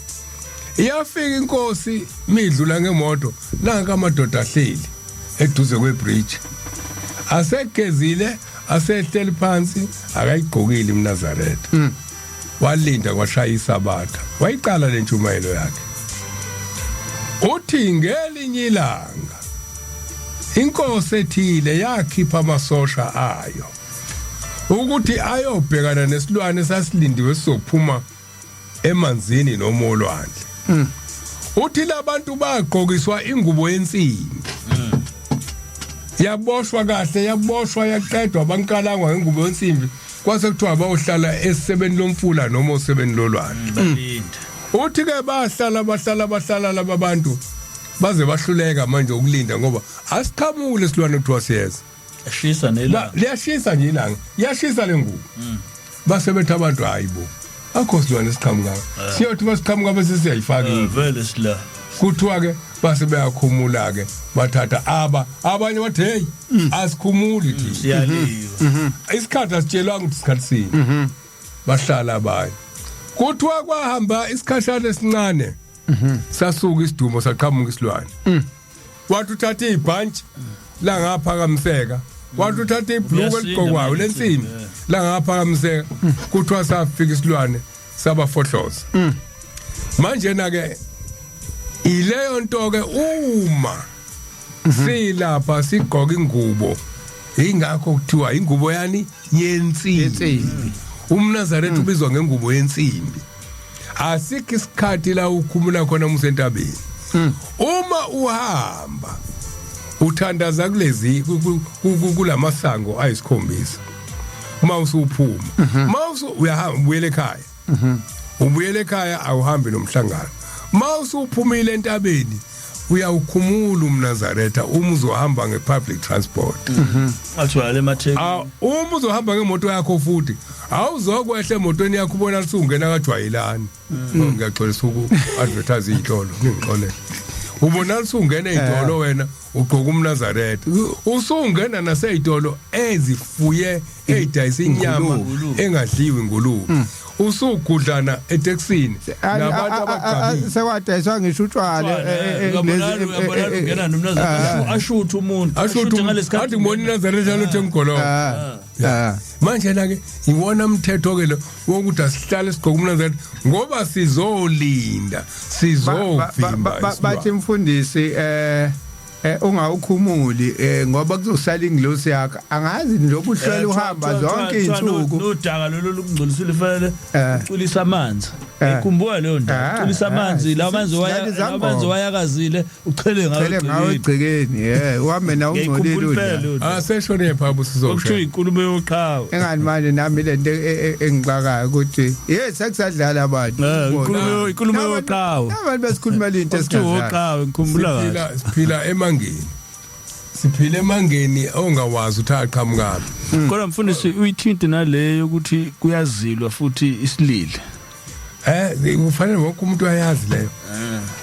Iyafika inkosi midlula ngemoto nanka amadoda ahleli eduze kwebridge. Asegezile asehleli phansi akayigqokile imNazaretha. Walinda kwashaya isabatha. Wayiqala lentshumayelo yakhe. Uthi ngelinye ilanga inkosi ethile yakhipha amasosha ayo ukuthi ayobhekana nesilwane sasilindiwe sizophuma emanzini noma olwandle. Uthi labantu bagqokiswa ingubo yensimbi. Yaboshwa kahle yaboshwa yaqedwa bankalangwa ngengubo yensimbi kwase kuthiwa bayohlala esebeni lomfula noma osebeni lolwandle. Balinda. Uthi ke bahlala laba bantu baze bahluleka manje ukulinda ngoba asiqhamuki lesilwane kuthiwa siyeza. Yashisa nelanga. Liyashisa nje ilanga. Yashisa lengubo. Base bethu abantu hayibo. Akho silwane siqhamuka. Siyothi basiqhamuka bese siyayifaka. Vele sila. Kuthiwa ke base beyakhumula ke bathatha abanye bathi hey asikhumuli thina. Siyaliwa. Isikhathi asitshelwanga ukuthi isikhathi sini. Bahlala abanye. Kuthiwa kwahamba isikhashana esincane. Sasuka isidumo saqhamuka isilwane. Wathi uthatha ibhantshi la ngaphakamiseka. Wathi uthatha ibhluku eligqokwayo lensimbi la ngaphakamiseka. Kuthiwa safika isilwane sabafohloza. Manje na ke ileyo nto ke uma silapha sigqoka ingubo ingakho kuthiwa ingubo yani yensimbi. UmNazaretha ubizwa ngengubo yensimbi. Asikho isikhathi la ukhumula khona usentabeni. Uma uhamba uthandaza kulezi kulamasango ayisikhombisa. Uma usuphuma, uma uyahamba ubuyele ekhaya. Ubuyele ekhaya, awuhambi nomhlangano. Mawusuphumile entabeni, uyawukhumula umNazaretha uma uzohamba ngepublic transport. Athwale ematheki. Ah, uma uzohamba ngemoto yakho futhi awuzokwehla emotweni yakho, ubona usungena kajwayelani. Oh, ngiyaxolisa uku advertise izitolo, ngingixolele. Ubona usungena ezitolo, wena ugqoka umNazaretha, usungena nasezitolo ezifuye ezidayisa inyama engadliwi ingulube, usugudlana etekisini nabantu abagqabile. Sekwadayiswa ngisho utshwala. Uyabonana ungena nomnazaretha, ashuthe umuntu. Ashuthe ngalesikhathi. Athi ngibona iNazaretha lothe ngigologo. Manje na ke iwona umthetho ke lo wokuthi asihlale sigqoka umNazaretha ngoba sizolinda, sizovimba. Bathi mfundisi, ungawukhumuli ngoba kuzosala ingilosi yakho, angazi njengoba uhlwele uhamba zonke izinsuku. Nodaka lolu lukungcolisile, fanele ucwilisa amanzi. Ikhumbula leyo ndawo, ucwilisa amanzi lawo manzi waya Sidlala lawo manzi izangoma. wayakazile, uchele ngawo Chele ngawo egcekeni. egcekeni, uhambe na ungcolile. Ngiyikhumbula impela Udla leyo ndawo. Aseshone pha Okuthiwa busizosha. inkulumo yoqhawe. Engani manje nami lento engixakayo ukuthi yes, sekusadlala abantu. Inkulumo yoqhawe. Abantu besikhulumela into Okuthiwa esingazazi. oqhawe, ngikhumbula kahle. Siphila emangeni, siphila emangeni ongawazi ukuthi aqhamukaphi. Kodwa mfundisi, uyithinte naleyo ukuthi kuyazilwa futhi isilile. Kufanele wonke umuntu ayazi leyo,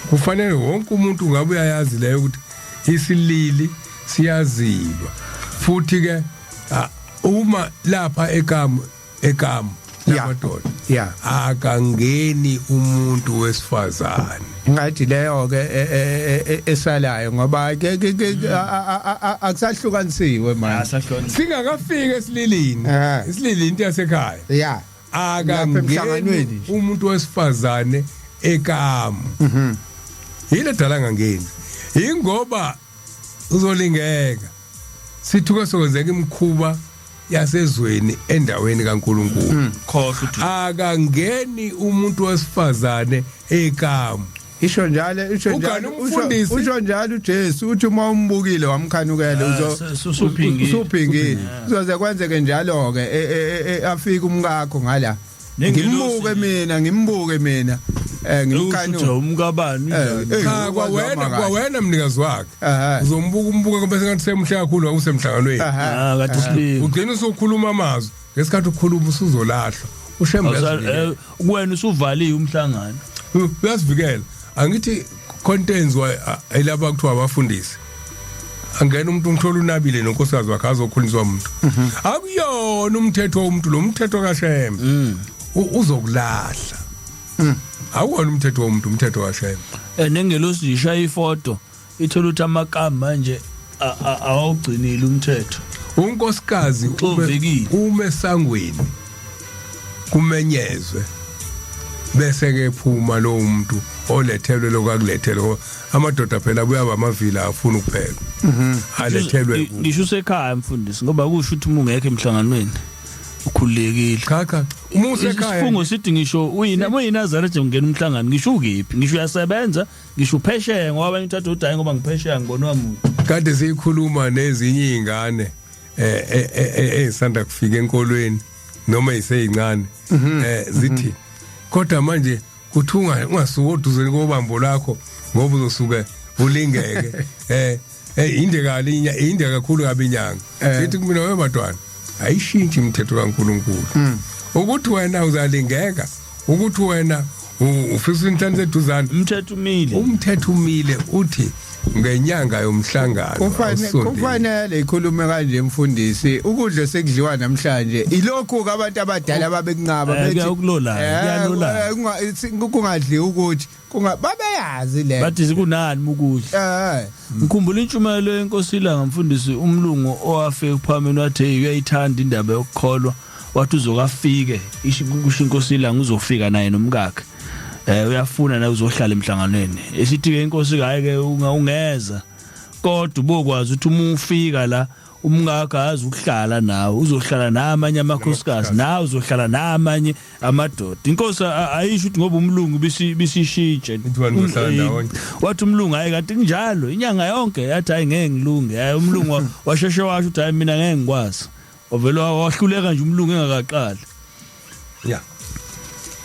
kufanele wonke umuntu ngabe uyayazi leyo ukuthi isilili siyazilwa futhi ke uma lapha ekamu lamadoda akangeni umuntu wesifazane. Ngathi leyo ke esalayo ngoba ke akusahlukanisiwe manje. Asahloni. Singakafiki esililini. Isilili into yasekhaya. Lapha akangeni emhlanganweni nje. Umuntu wesifazane ekamu yile dala ngangeni ingoba uzolingeka, sithuke sokwenzeka imikhuba yasezweni endaweni kaNkuluNkulu. Khohlwa ukuthi Akangeni umuntu wesifazane ekamu. Isho njalo, isho Ugane njalo, umfundisi. Usho njalo uJesu, uthi uma umbukile wamkhanukela uzo usuphingile. Usuphingile, kuzoze kwenzeke njalo ke, afike umkakho ngala. Nengelosi. Ngimbuke mina, ngimbuke mina, Usho ngimkhanu umkabani unjani? Cha, kwawena, kwawena mnikazi wakhe uzombuka, umbuka bese ngathi semuhle kakhulu usemhlanganweni. Ah, kade silile. Ugcina usukhuluma amazwi, ngesikhathi ukhuluma usuzolahlwa ushembe. Kuwena usuvaliwe umhlangano. Uyasivikela, angithi contents ilaba kuthiwa abafundisi, angena umuntu umthola unabile nonkosikazi wakhe, azokhuliswa umuntu. Akuyona umthetho womuntu lo, umthetho kaShembe. Uzokulahla. Awuwona umthetho womuntu, umthetho kaShembe. Nengelosi ishaya ifoto, ithola ukuthi amakamu manje awawugcinile umthetho. Unkosikazi Uxovekile. Ume esangweni, kumenyezwe, bese ke phuma lo muntu olethelwe lokakulethelwe, ngoba amadoda phela kuyaba amavila afuna ukupheka alethelwe. Ngisho usekhaya mfundisi, ngoba kusho ukuthi uma ungekho emhlanganweni ukhululekile. Cha cha, uma usekhaya. Isifungo sithi ngisho uyina, uma uyiNazaretha ungena umhlangano ngisho ukephi, ngisho uyasebenza, ngisho uphesheya, ngoba abanye uthatha uthi hayi, ngoba ngiphesheya ngibonwa muntu. Kade siyikhuluma nezinye izingane ezisanda kufika enkolweni noma iseyincane, zithi kodwa manje kuthi ungasuka oduzeni kobambo lakho ngoba uzosuke ulingeke, inde kalinya, inde kakhulu kabi inyanga. Sithi kumina, webantwana, ayishintshi imithetho kaNkuluNkulu ukuthi wena uzalingeka, ukuthi wena ufisa inhlanhla eduzane. Umthetho umile. Umthetho umile, uthi ngenyanga yomhlangano awusondeli. Kufanele ikhulume kanje mfundisi, ukudla sekudliwa namhlanje ilokhu ke abantu abadala babekunqaba. Kuyakulolana, kuyalolana. Kungadliwa ukuthi kunga babeyazi le. Bathi kunani mukudla. Ngikhumbula intshumayelo yenkosi ilanga mfundisi, umlungu owafika kuphameni wathi, hey, uyayithanda indaba yokukholwa, wathi uzokafike kusho inkosi ilanga uzofika naye nomkakhe, uyafuna naye uzohlala emhlanganweni. Esithi ke inkosi, hayi ke, ungeza, kodwa ubokwazi ukuthi uma ufika la umngakho azi ukuhlala nawe, uzohlala namanye amakhosikazi, nawe uzohlala namanye amadoda. Inkosi ayisho ukuthi ngoba umlungu bisishintshe. Ithi wena uzohlala ndawonye. Wathi umlungu, hayi, kanti kunjalo inyanga yonke. Yathi, hayi, ngeke ngilunge. Hayi, umlungu washeshe washo ukuthi, hayi, mina ngeke ngikwazi. Wavele wahluleka nje umlungu engakaqali. Ya.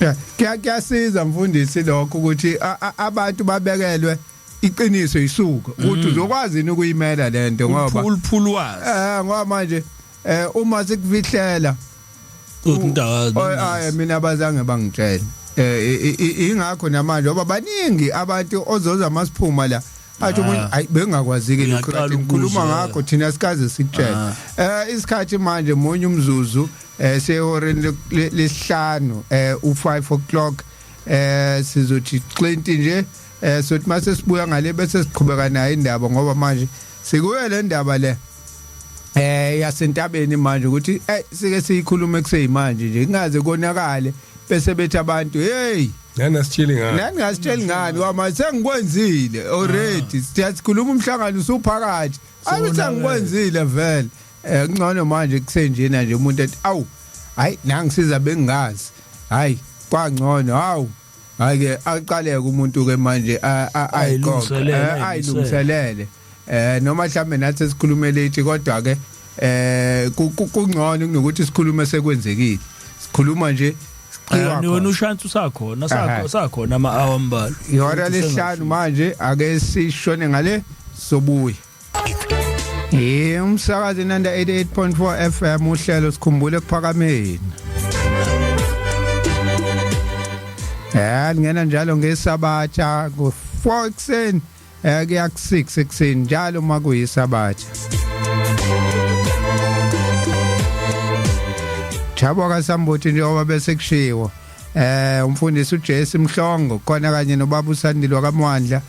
Yeah, kuyasiza mfundisi lokho ukuthi abantu babekelwe iqiniso isuka ukuthi uzokwazi yini ukuyimela lento ngoba Uliphulwazi. Ngoba manje uma sikufihlela Uthi mntakazi. Ay, mina abazange bangitshele. Ingakho namanje ngoba baningi abantu ozoza masiphuma la athi umuntu ayi bengakwaziki lokho Ngiyaqala kade ngikhuluma ukuzwa. ngakho, thina sikaze sikutshele. Isikhathi manje munye umzuzu sehoreni lesihlanu, u5 o'clock, sizothi xinti nje, sothi mase sibuya ngale bese siqhubeka nayo indaba, ngoba manje sikuye le ndaba le yasentabeni manje ukuthi sike siyikhulume kuseyimanje nje, kungaze konakale bese bethi abantu, hey, Nanasitsheli ngani? Nani ngasitsheli ngani kwama sengikwenzile already, siyakhuluma umhlangano usuphakathi, ayi sengikwenzile vele. Kungcono manje kusenjena nje umuntu ethi awu hayi nangisiza bengingazi, hayi kwangcono, hawu hayi ke aqaleke umuntu ke manje ayiqoqe, Ayilungiselele, ayilungiselele, noma mhlambe nathi sikhulume late, kodwa ke kungcono kunokuthi sikhulume sekwenzekile. Sikhuluma nje siqiwa Wena khona. Ushansi usakhona, Ehhe. sakho sakhona ama hour ambalwa. Ihora lesihlanu manje, ake sishone ngale sobuye. Umsakazi Nanda 88.4 FM, uhlelo sikhumbule kuphakameni. Ngena njalo ngesabatha ku 4 ekseni kuya ku 6 ekseni njalo makuyisabatha. Thabo kaSambuthi njengoba bese kushiwo umfundisi uJesu Mhlongo khona kanye nobaba uSandile kaMwandla.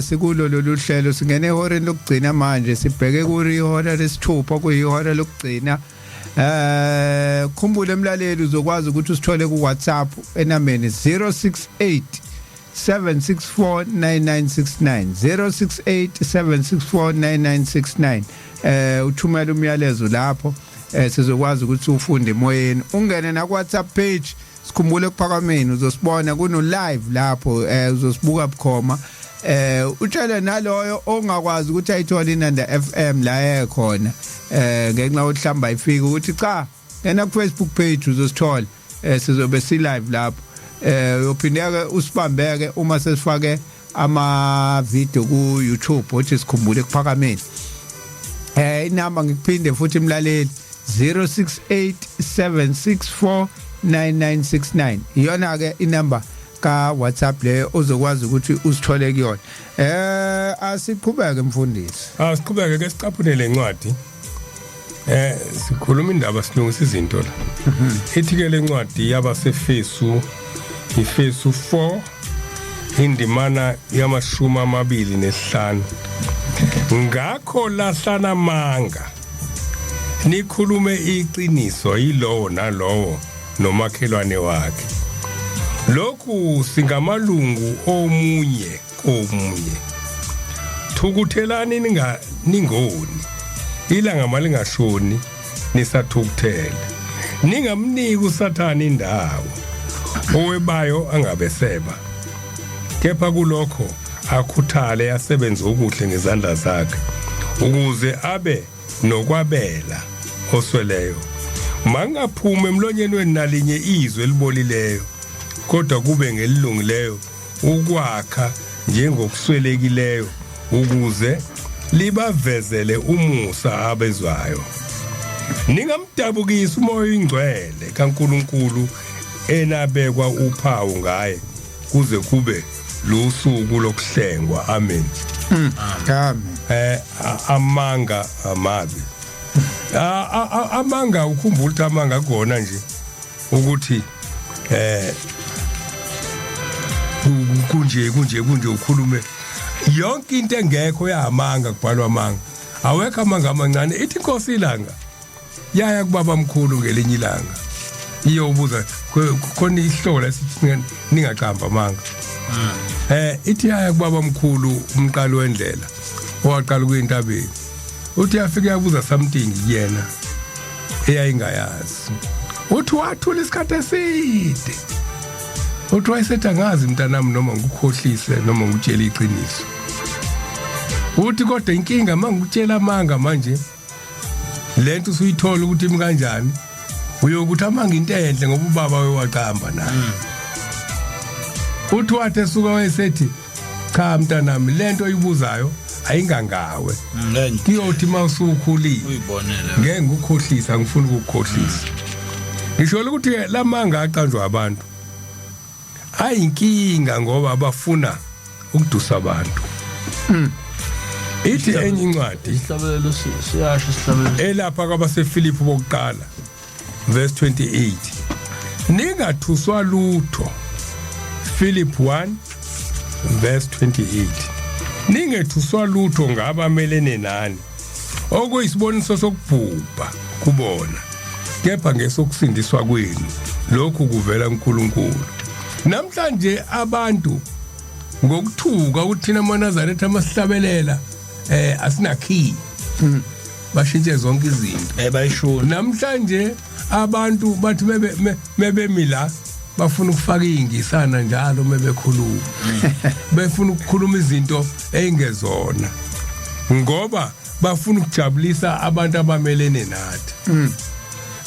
Sikulo lolu hlelo, singene ehoreni lokugcina manje, sibheke kuri ihora lesithupha, kuyihora lokugcina. Khumbule emlaleli, uzokwazi ukuthi usithole ku WhatsApp enambeni 068 764 9969, 068 764 9969. Uthumela umyalezo lapho, sizokwazi ukuthi ufunde emoyeni. Ungene na ku WhatsApp page sikhumbule kuphakameni, uzosibona kuno live lapho, uzosibuka bukhoma. Utshele naloyo ongakwazi ukuthi ayithole iNanda FM la ekhona, ngenxa yokuhlamba ifika, ukuthi cha, ngena ku Facebook page uzosithola, sizobe si live lapho. Uyophindeke usibambeke uma sesifake ama video ku YouTube othi sikhumbule kuphakameni. Inamba ngikuphinde futhi imlaleli, 0687649969, iyona ke inamba ka WhatsApp le ozokwazi ukuthi usithole kuyona. Asiqhubeke mfundisi. Asiqhubeke ke, sicaphune lencwadi. Sikhuluma indaba, silungisa izinto la. Ithi ke lencwadi yabaseFesu, iFesu 4, indimana yama-25. Ngakho lahlana amanga, nikhulume iqiniso yilowo nalowo nomakhelwane wakhe. Lokhu singamalungu omunye komunye. Thukuthelani ninga ningoni. Ilanga malingashoni nisathukuthele. Ningamniki uSathane indawo. Owebayo angabeseba. Kepha kulokho akhuthale asebenze okuhle ngezandla zakhe ukuze abe nokwabela osweleyo. Mangaphuma emlonyeni wenu nalinye izwi elibolileyo, kodwa kube ngelilungileyo ukwakha njengokuswelekileyo, ukuze libavezele umusa abezwayo. Ningamdabukisi uMoya oyiNgcwele kaNkuluNkulu enabekwa uphawu ngaye kuze kube lusuku lokuhlengwa. Amen. Amen. Amanga amabi. Amanga, ukhumbula ukuthi amanga kona nje ukuthi kunje kunje kunje, ukhulume yonke into engekho yamanga, kubhalwa amanga, awekho amanga amancane. Ithi inkosi ilanga yaya kubaba mkhulu ngelinye ilanga iyobuza, khona ihlola esithi ningaqamba amanga. Ithi yaya kubaba mkhulu umqali wendlela owaqala kuyintabeni, uthi yafika yabuza something kuyena eyayingayazi. Uthi wathula isikhathi eside, uthi wayesethi, "Angazi mntanami noma ngikukhohlise noma ngikutshela iqiniso." Uthi kodwa inkinga mangikutshela amanga manje, lento usuyithola ukuthi imi kanjani. Uyokuthi amanga into enhle ngoba ubaba wewaqamba naye. Uthi wathi esuka wayesethi cha mntanami, lento oyibuzayo ayingangawe. Kuyothi mawusukhulile Uyibonele. Ngeke ngikukhohlisa, ngifuna ukukukhohlisa. Ngisho ukuthi ke lamanga aqanjwa abantu ayinkinga ngoba bafuna ukudusa abantu. Ithi enye incwadi Isihlabelelo siyasho isihlabelelo. Elapha kwabaseFilipi bokuqala verse 28, ningathuswa lutho. Philip 1 verse 28, ningethuswa lutho ngabamelene nani, okuyisiboniso sokubhubha kubona, kepha ngesokusindiswa kwenu, lokhu kuvela kuNkulunkulu. Namhlanje abantu ngokuthuka ukuthi thina amaNazaretha amasihlabelela asinakey, bashintshe zonke izinto. Bayishona. Namhlanje abantu bathi mebemi la bafuna ukufaka ingisana njalo mebekhuluma, befuna ukukhuluma izinto ezingezona ngoba bafuna ukujabulisa abantu abamelene nathi.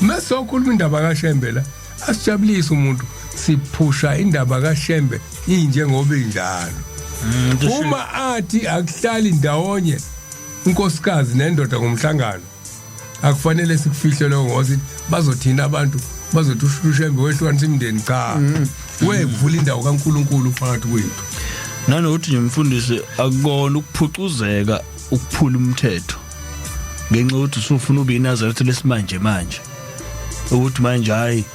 Mesokhuluma indaba kaShembe la, asijabulise umuntu, siphusha indaba kaShembe injengoba injalo. Uma athi akuhlali ndawonye unkosikazi nendoda ngomhlangano, akufanele sikufihle lokho ngoba sithi bazothina abantu, bazothi uShembe wehlukanisa imindeni. Cha, wevula indawo kaNkuluNkulu phakathi kwethu. Nanokuthi nje mfundisi, akukona ukuphucuzeka ukuphula umthetho ngenxa yokuthi usufuna ube iNazaretha lesimanje manje, ukuthi manje hayi,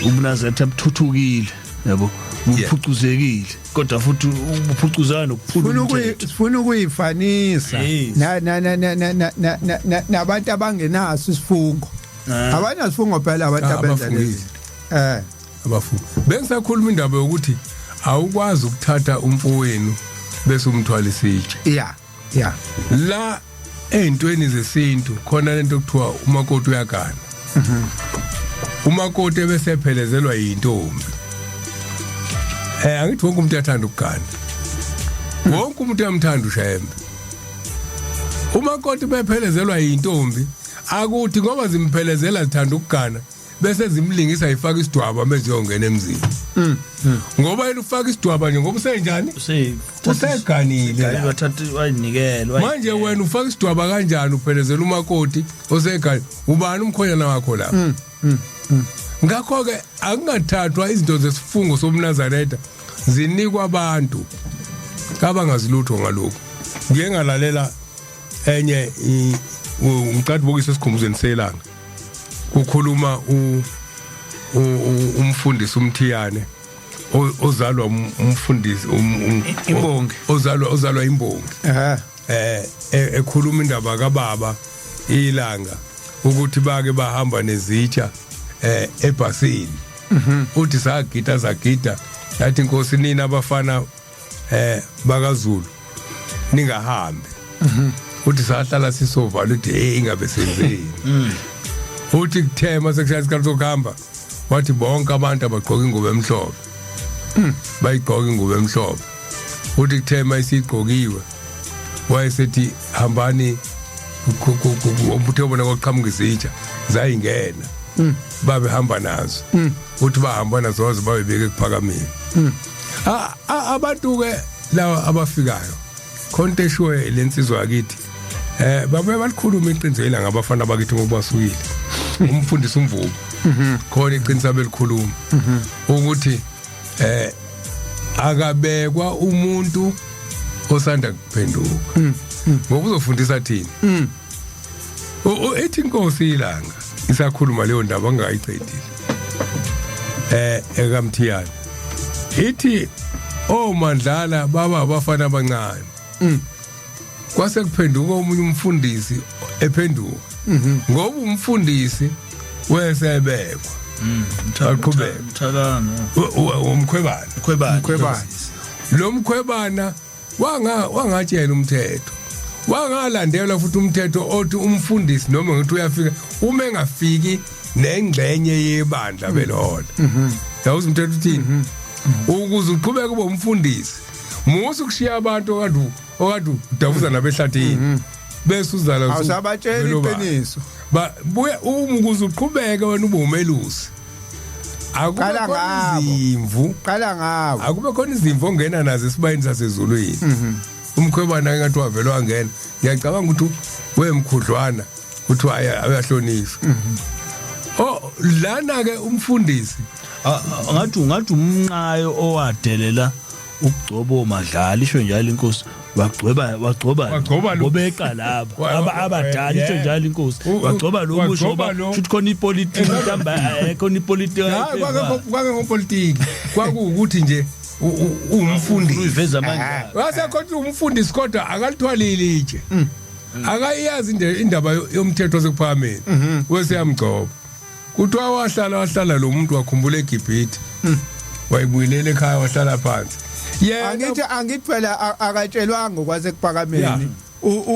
ubuNazaretha buthuthukile, yabo, buphucuzekile, kodwa futhi ubuphucuzana nokuphula Sifuna umthetho. Sifuna ukuyifanisa na na na na na na na- na- na- nabantu abangenaso isifungo. Abanasifungo phela abantu Ah, abenza abafungile. lezi. Abafundi bengisakhuluma indaba yokuthi awukwazi ukuthatha umfowenu bese umthwala isitshe. yeah yeah La ey'ntweni zesintu khona lento kuthiwa umakoti uyagana, umakoti ebese ephelezelwa yintombi. Angithi wonke umuntu uyathanda ukugana, wonke umuntu uyamthanda uShembe. Umakoti bephelezelwa yintombi, akuthi ngoba zimphelezela zithanda ukugana bese zimlingisa ifaka isidwaba meziyongena emzini, ngoba yena ufaka isidwaba nje ngoba usenjani? Useganile la. Wathatha wayinikela. Manje wena ufaka isidwaba kanjani uphelezela umakoti osegani? Ubani umkhonyana wakho lapha? Ngakho ke akungathathwa izinto zesifungo somNazaretha zinikwa abantu abangazilutho ngalokhu. Ngiye ngalalela enye ngicela bukise esikhumbuzweni selanga, kukhuluma umfundisi umthiyane ozalwa umfundisi Imbongi. Ozalwa imbongi. Ekhuluma indaba kababa ilanga ukuthi bake bahamba nezitsha ebhasini. Uthi sagida sagida, yathi inkosi, nina abafana bakaZulu ningahambi. Uthi sahlala sisovala, uthi hey, ingabe senzeni? Uthi kuthema sekushaya isikhathi sokuhamba, wathi bonke abantu abagqoka ingubo emhlophe. Bayigqoka ingubo emhlophe. Uthi kuthema isigqokiwe, wayesethi hambani, ubuthe bona kwaqhamuka izitsha zayingena, babehamba nazo. Uthi bahamba nazo waze babebeke ekuphakameni. Abantu ke lawa abafikayo khonto eshiwe lensizwa yakithi, babe balikhuluma iqiniso ilanga abafana bakithi ngoba basukile. Umfundisi umvubo khona iqiniso abelikhuluma ukuthi akabekwa umuntu osanda kuphenduka ngoba uzofundisa thina. Ethi inkosi ilanga isakhuluma leyo ndaba angayicedile ekamthiyane, ithi omandlala baba abafana abancane, kwase kuphenduka omunye umfundisi ephenduka ngoba umfundisi wesebekwa aqhubeka. Mthalana. Umkhwebana. Khwebana. Mkhwebana. Lo mkhwebana wangatshela umthetho, wangalandelwa futhi umthetho othi umfundisi noma ngithi uyafika uma engafiki nengxenye yebandla belola. Yawuza umthetho uthini? Ukuze uqhubeke ube umfundisi, musu ukushiya abantu okade udabuza nabehlathini bese uzala Awusabatshela iqiniso. Ba buya uma ukuze uqhubeke wena ube umelusi. Akube Qala khona ngabo. izimvu, Qala ngawo. akube khona izimvu ongena nazo esibayeni sasezulwini. Umkhwebana engathi wavela wangena. Ngiyacabanga ukuthi wemkhudlwana kuthiwa ayahlonishwa. Oh lana ke umfundisi Ngathi umnqayo owadelela ukugcoba omadlala isho njalo inkosi wagcoba wagcoba Wagcoba lo- ngobeqa laba abadala isho njalo inkosi wagcoba lo musho wagcoba ngoba lo- shuthi khona ipolitiki mhlawumbe khona ipolitiki Hayi kwake ngopolitiki kwakuwukuthi nje umfundisi uyiveza amandla wasekhona umfundisi kodwa akalithwalile itshe akayazi indaba yomthetho wasekuphakameni weseyamgcoba kuthiwa wahlala lo muntu wakhumbula eGibhithe wayibuyelela ekhaya wahlala phansi yena Angithi phela akatshelwanga kwasekuphakameni. Yeah.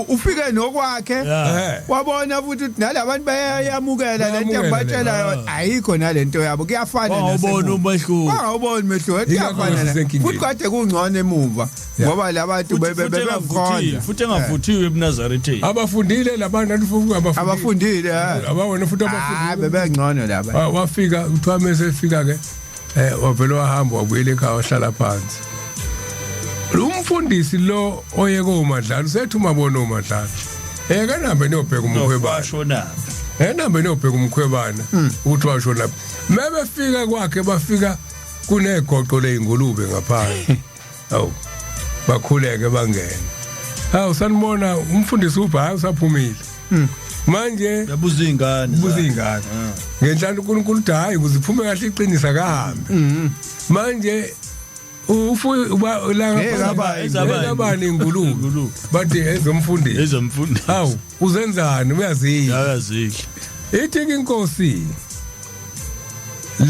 Ufike nokwakhe Yeah. wabona futhi ukuthi nalabantu bayayamukela lento Bayamukela engibatshela le. ayikho nalento yabo kuyafana wawubona umehluko wangawubona umehluko Yingakho kuyafana sisenkingeni. futhi kade kungcono emuva Yeah. ngoba labantu bebekhonza futhi engavuthiwe ebuNazaretheni abafundile labantu athi futhi abafundile abafundile eh. abawona futhi Ah abafundile bebengcono laba Wafika kuthiwa mase efika ke wavela wahamba wabuyela ekhaya wahlala phansi umfundisi lo oye komadlala usethi umabona omadlala kanahambe niyobheka umkhwebana washona enahambe niyobheka umkhwebana ukuthi washona lapha mebefika kwakhe bafika kunegoqo leyingulube ngaphandle awu bakhuleke bangena hawu sanibona umfundisi ubha hayi usaphumile manje yabuza ingane buza ingane ngenhlanhla uNkulunkulu uthi hayi ukuze iphume kahle iqinisa kahambe manje ufu uba la Hey, kabani. kabani ingulube Ingulube. bathi ezomfundisi ezomfundisi hawu uzenzani uyazidla yakazidla ithi ke inkosi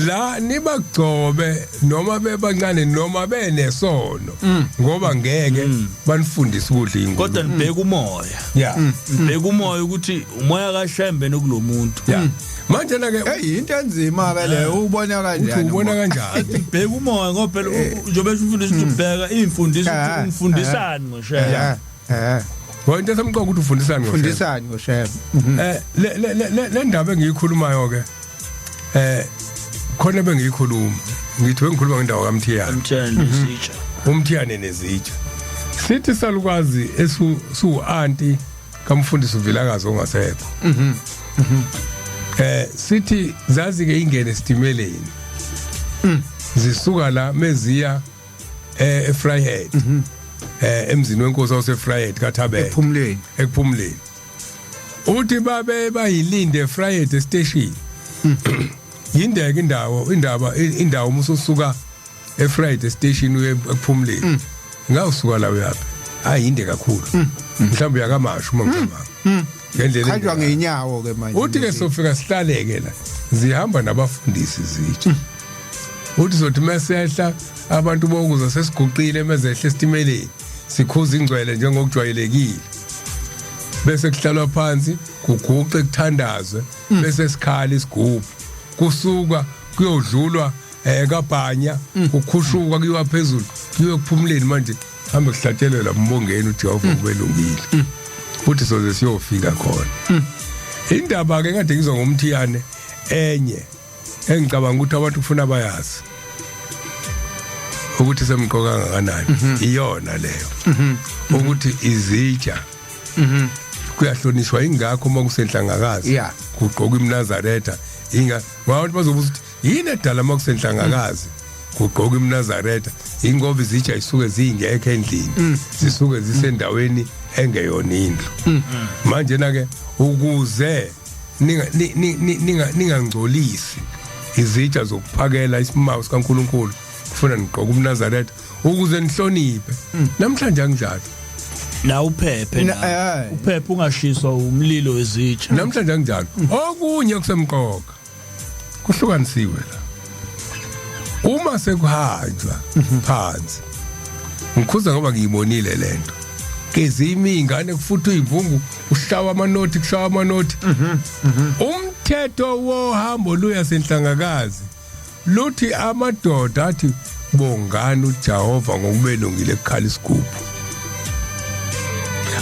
la nibagcobe noma bebancane noma benesono ngoba ngeke banifundise ukudla ingulube kodwa nibheka umoya yeah nibheka umoya ukuthi umoya kaShembe nokulomuntu yeah manje na ke hey into enzima ke leyo ubona uthi kanjani ubona kanjani bheka umoya ngoba phela njengoba umfundisi uthi bheka imfundiso Eh, ukuthi umfundisani ngoShembe eh ngoba into esemqoka ukuthi ufundisani ngoShembe fundisani ngoShembe le le le le ndaba engiyikhulumayo ke khona bengiyikhuluma ngithi bengikhuluma ngendawo kaMthiyane Mthiyane nesitsha umthiyane nezitsha sithi salukwazi esu su anti kamfundisi uVilakazi ongasekho sithi zazi ke ingene esitimeleni zisuka la meziya eFryhead emzini wenkosi waseFryhead kaThabela ephumulweni ekuphumuleni uthi babe bayilinde eFryhead station yindeke indawo indaba indawo uma ususuka eFryhead station uye ekuphumuleni ngawusuka la uyaphi hayi inde kakhulu mhlawumbe uyakamashu uma ngicabanga ngendlela khanjwa endlela. ngeenyawo ke manje uthi ke sofika sihlaleke la zihamba nabafundisi zitsha uthi sothi mesehla abantu bokuza sesiguqile mezehla esitimeleni sikhuza ingcwele njengokujwayelekile bese kuhlalwa phansi kuguqe kuthandazwe bese sikhala isigubhu kusuka kuyodlulwa kabhanya kukhushuka kuyiwa phezulu kuyiwe kuphumuleni manje hambe kuhlatshelelwa mbongeni uJehova kubelungile futhi soze siyofika khona indaba ke kade ngizwa ngomthiyane enye engicabanga ukuthi abantu kufuna bayazi ukuthi semqoka kangakanani iyona leyo ukuthi izitsha kuyahlonishwa ingakho uma kusenhlangakazi Yeah. kugqoka imnazaretha inga ngoba abantu bazobuza ukuthi yini edala uma kusenhlangakazi kugqoka imnazaretha ingoba izitsha isuke zingekho endlini zisuke zisendaweni engeyona indlu manje na ke ukuze ninga ninga ningangcolisi izitsha zokuphakela isimawu sikaNkuluNkulu kufuna nigqoke umnazaretha ukuze nihloniphe namhlanje anginjalo la uphephe la uphephe ungashiswa umlilo wezitsha namhlanje anginjalo okunye kusemqoka kuhlukanisiwe la uma sekuhanjwa phansi ngikhuza ngoba ngiyibonile lento kezimi ingane kufuthi uyivungu ushawa amanothi kushawa amanothi umthetho wohambo luya senhlangakazi luthi amadoda athi bongani uJehova ngokubelungile ekukhala isigubhu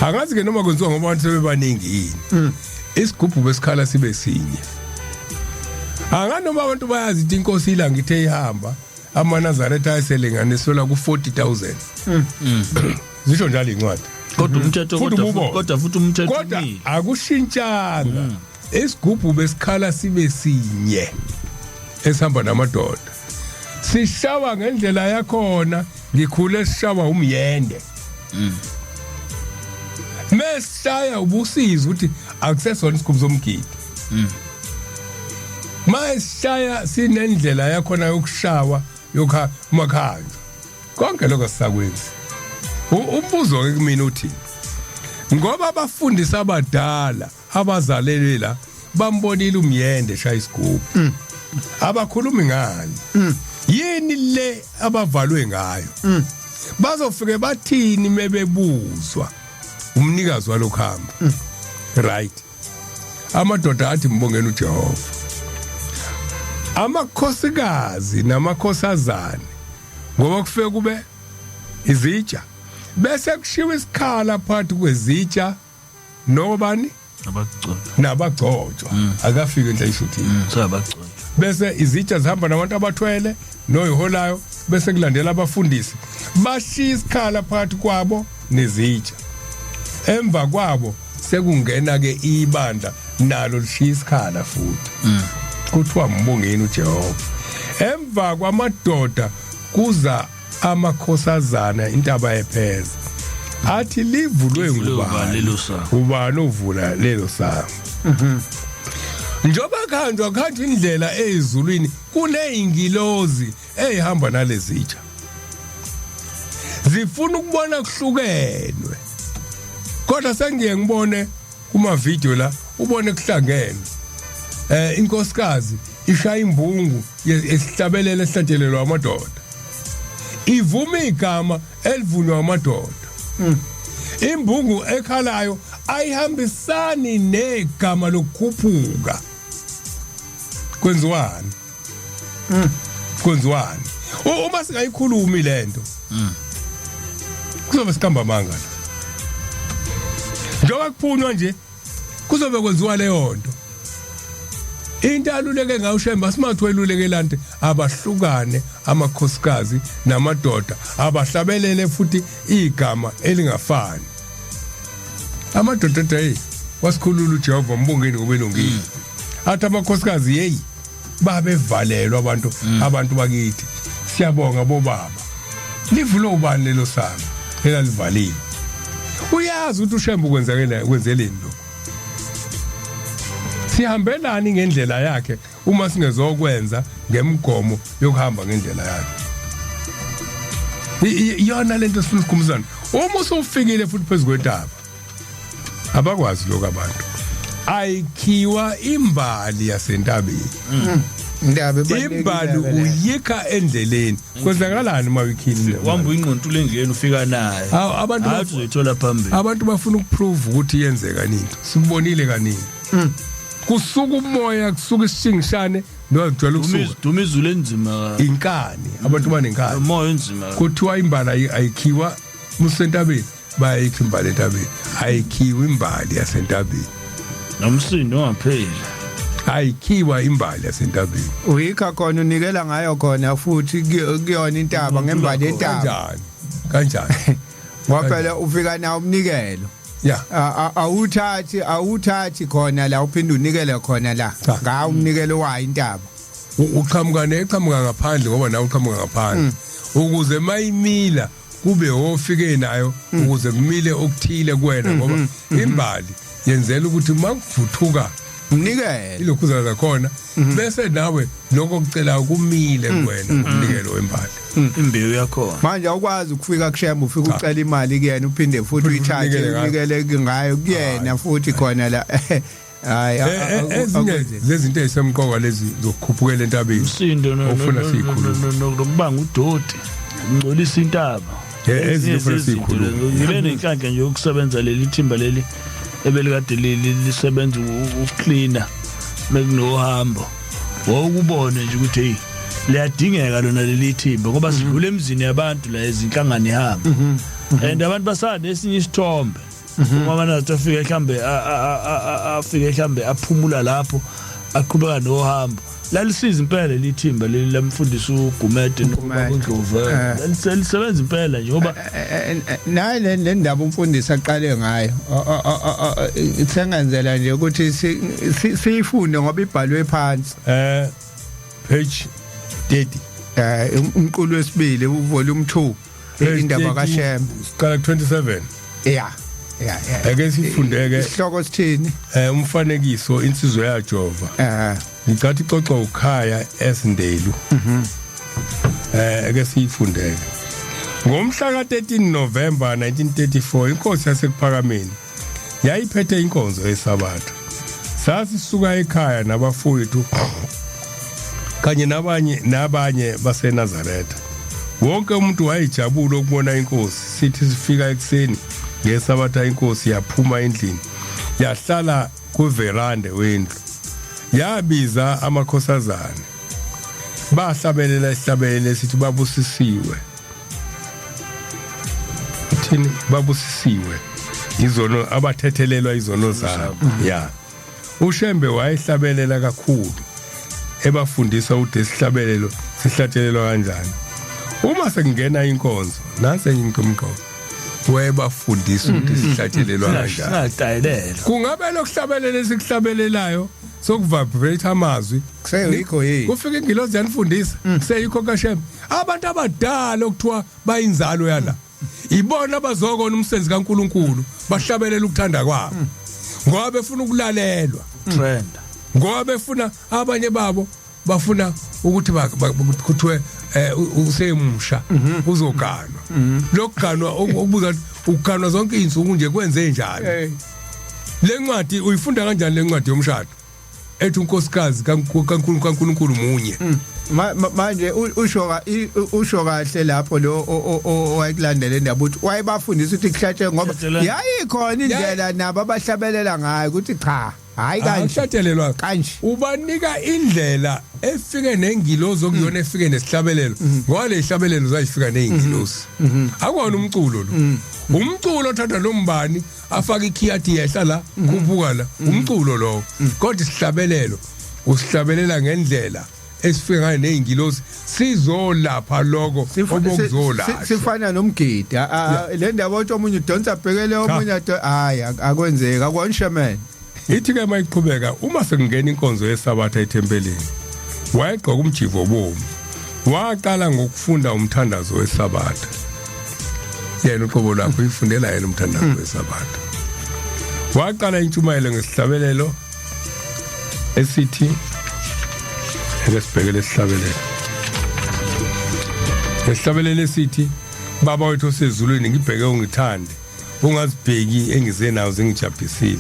angazi ke noma kwenziwa ngoba abantu sebebaningi yini. Isigubhu besikhala sibe sinye. Anganoma abantu bayazi ukuthi inkosi ilanga ithe ihamba amaNazaretha ayeselinganiselwa ku-40000. Zisho njalo incwadi. Kodwa umthetho Futhi kodwa ububona. kodwa futhi umthetho Kodwa umile. akushintshanga. Isigubhu besikhala sibe sinye esihamba namadoda. Sishawa ngendlela yakhona, ngikhule sishawa umyende. Mesishaya ubusiza ukuthi akusesona isigubhu somgidi. Masishaya sinendlela yakhona yokushawa yokha makhanjwa. Konke lokho sisakwenzi. Umbuzo ke kumina uthi ngoba abafundisi abadala abazalelwe la bambonile umyende shaya isigubhu. Abakhulumi ngani? Yini le abavalwe ngayo? Bazofike bathini mebebuzwa umnikazi walokhamba? Right. Amadoda athi mbongeni uJehova. Amakhosikazi namakhosazane ngoba kufike kube izitsha bese kushiwa isikhala phakathi kwezitsha nobani Abagcotshwa. Nabagcotshwa akafiki enhla ishuthini. Sabagcotshwa. Bese izitsha zihamba nabantu abathwele noyiholayo, bese kulandela abafundisi, bashiya isikhala phakathi kwabo nezitsha. Emva kwabo sekungena ke ibandla, nalo lishiya isikhala futhi. Kuthiwa mbongeni uJehova. Emva kwamadoda kuza amakhosazana, intaba epheza athi livulwe Livulwe ngubani ubani lelo sango? Ubani ovula lelo sango? Njoba khanjwa khanjwa indlela ezulwini, kuneyingilozi eyihamba nalezitsha, zifuna ukubona kuhlukenwe. Kodwa sengiye ngibone kuma video la, ubone kuhlangene inkosikazi ishaya imbungu esihlabelela esihlatshelelwa amadoda, ivuma igama elivunywa amadoda. Imbungu ekhalayo ayihambisani negama lokukhuphuka. Kwenziwani? Kwenziwani uma singayikhulumi lento? Kuzobe siqamba amanga la. Njengoba kuphunywa nje, kuzobe kwenziwa leyo nto. Into aluleke ngayo uShemba simathu weluleke lanto, abahlukane amakhosikazi namadoda, abahlabelele futhi igama elingafani. Amadoda athi, hey, wasikhulula uJehova, mbongeni ngoba elungile. Athi amakhosikazi, hey, babevalelwa abantu bakithi, siyabonga bobaba. Livulwe ubani lelo sango elalivaliwe? Uyazi ukuthi uShembe kwenzakele kwenzeleni lokho? Sihambelani ngendlela yakhe uma singezokwenza ngemigomo yokuhamba ngendlela yakhe? Iyona lento sifuna ukukhumbuzana. Uma usufikile futhi phezu kwentaba, abakwazi lokho abantu, ayikhiwa imbali yasentabeni. Indaba ebalulekile Imbali ke leyo. uyikha endleleni. Kwenzakalani uma uyikhile? Wamba ingqondo endleleni ufika nayo. Awu, abantu Hayi, uzoyithola phambili. Abantu bafuna ukuprove ukuthi yenzeka nini. Sikubonile kaningi, kusuka umoya, kusuka isishingishane, nojwayele ukusuka. Duma izulu enzima. Inkani, abantu banenkani. Umoya enzima. Kuthiwa imbali ayikhiwa musentabeni, bayayikha imbali entabeni. Ayikhiwa imbali yasentabeni. Nomsindo ongapheli. Ayikhiwa imbali yasentabeni. Uyikha khona, unikela ngayo khona futhi kuyona intaba, ngembali yentaba. Kanjani? Kanjani? Ngoba phela ufika nawo umnikelo. Awuthathi khona la, uphinde unikele khona la. Cha. Ngawo umnikelo wayo intaba. Uqhamuka neqhamuka ngaphandle, ngoba nawe uqhamuka ngaphandle ukuze mayimila kube ofike nayo, ukuze kumile okuthile kuwena, ngoba imbali yenzela ukuthi makuvuthuka Umnikelo. Ilokhuzana zakhona, bese nawe lokho kucela kumile kuwena, umnikelo wembali. Imbewu yakhona. Manje awukwazi ukufika kuShembe, ufika ucela imali kuyena, uphinde futhi uyithathe unikele ngayo. Unikele ngayo kuyena futhi khona la. Hayi, Ezinye akwenzeki. zezinto ezisemqoka lezi zokukhuphukela entabeni Umsindo ofuna siyikhulume. nokubanga udoti, ungcolisa intaba. Ezinye ofuna siyikhulume. Ngibe nenhlanhla nje yokusebenza leli thimba leli ebelikade lisebenza ukucleana bekunohambo, wawukubone nje ukuthi hey, liyadingeka lona leli thimba, ngoba sidlula emzini yabantu la ezinhlangano ihamba and abantu basana esinye isithombe. Uma amanazaretha afike mhlambe afike mhlambe aphumula lapho aqhubeka nohambo. Lalisiza impela lithimba leli lamfundisi uGumede uGumede. noNdlovu. Lisebenza impela nje ngoba Nayi le ndaba umfundisi aqale ngayo, sengenzela nje ukuthi siyifunde ngoba ibhalwe phansi. Page 30. Umqulu wesibili, volume 2. Page Indaba 30, kaShembe. Siqala ku 27. Ya. Ake sifundeke. Isihloko sithini? Umfanekiso, insizwa yaJova. Ngicathi ixoxa ukhaya esindelu. Ake siyifundeke. Ngomhla ka13 November 1934, inkosi yaseKuphakameni yayiphethe inkonzo yeSabatha. Sasisuka ekhaya nabafowethu kanye nabanye nabanye baseNazaretha. Wonke umuntu wayejabula ukubona inkosi. Sithi sifika ekuseni ngeSabatha, inkosi yaphuma endlini, yahlala kuverande wendlu. Yabiza amakhosazane. Bahlabelela isihlabelelo esithi babusisiwe. Thini babusisiwe izono abathethelelwa izono zabo. Ya. UShembe wayehlabelela kakhulu, ebafundisa ukuthi isihlabelelo sihlatshelelwa kanjani. Uma sekungena inkonzo, nansi enye into emqoka. Wayebafundisa ukuthi sihlatshelelwa kanjani. Singatayelelwa. Kungabe lokuhlabelela esikuhlabelelayo sokuvibrate amazwi Kuseyikho yini? Kufika ingilozi yanifundisa, kuseyikho kaShembe. Abantu abadala okuthiwa bayinzalo yala, ibona abazokona umsebenzi kaNkuluNkulu, bahlabelela ukuthanda kwabo ngoba befuna ukulalelwa, Trend. ngoba befuna, abanye babo bafuna ukuthi kuthiwe usemusha, uzoganwa. Lokuganwa okubuza ukuthi uganwa zonke izinsuku nje, kwenze njani? Le ncwadi uyifunda kanjani, le ncwadi yomshado ethi unkosikazi kaNkuluNkulu munye? Manje usho kahle lapho lo owayekulandela indaba ukuthi wayebafundisa ukuthi kuhlatshwe ngoba Kuhlatshelwa. yayikhona indlela nabo abahlabelela ngayo ukuthi cha, hayi kanje. Akuhlatshelelwa Kanje. Ubanika indlela efike nengilozi, okuyona efike nesihlabelelo, ngoba le hlabelelo zayifika nezingilosi. Akona umculo lo, umculo othatha lombani afaka ikhiyathi, yehla la, khuphuka la, umculo lo. Kodwa isihlabelelo usihlabelela ngendlela esifike ngayo nezingilosi, sizolapha lokho obokuzolashwa. Sifana nomgidi. Le ndaba othi omunye udonsa bhekele omunye hayi, akwenzeki, akona shaman. Ithi ke mayiqhubeka, uma sekungena inkonzo yeSabatha ethempelini, wayegqoka umjivo obovu. Waqala ngokufunda umthandazo weSabatha. Yena uqobo lwakhe uyifundela yena umthandazo weSabatha. Waqala intshumayelo ngesihlabelelo esithi, ake sibheke lesihlabelelo, esihlabelelo esithi Baba wethu osezulwini, ngibheke ungithande, ungazibheki engize nazo zingijabhisile.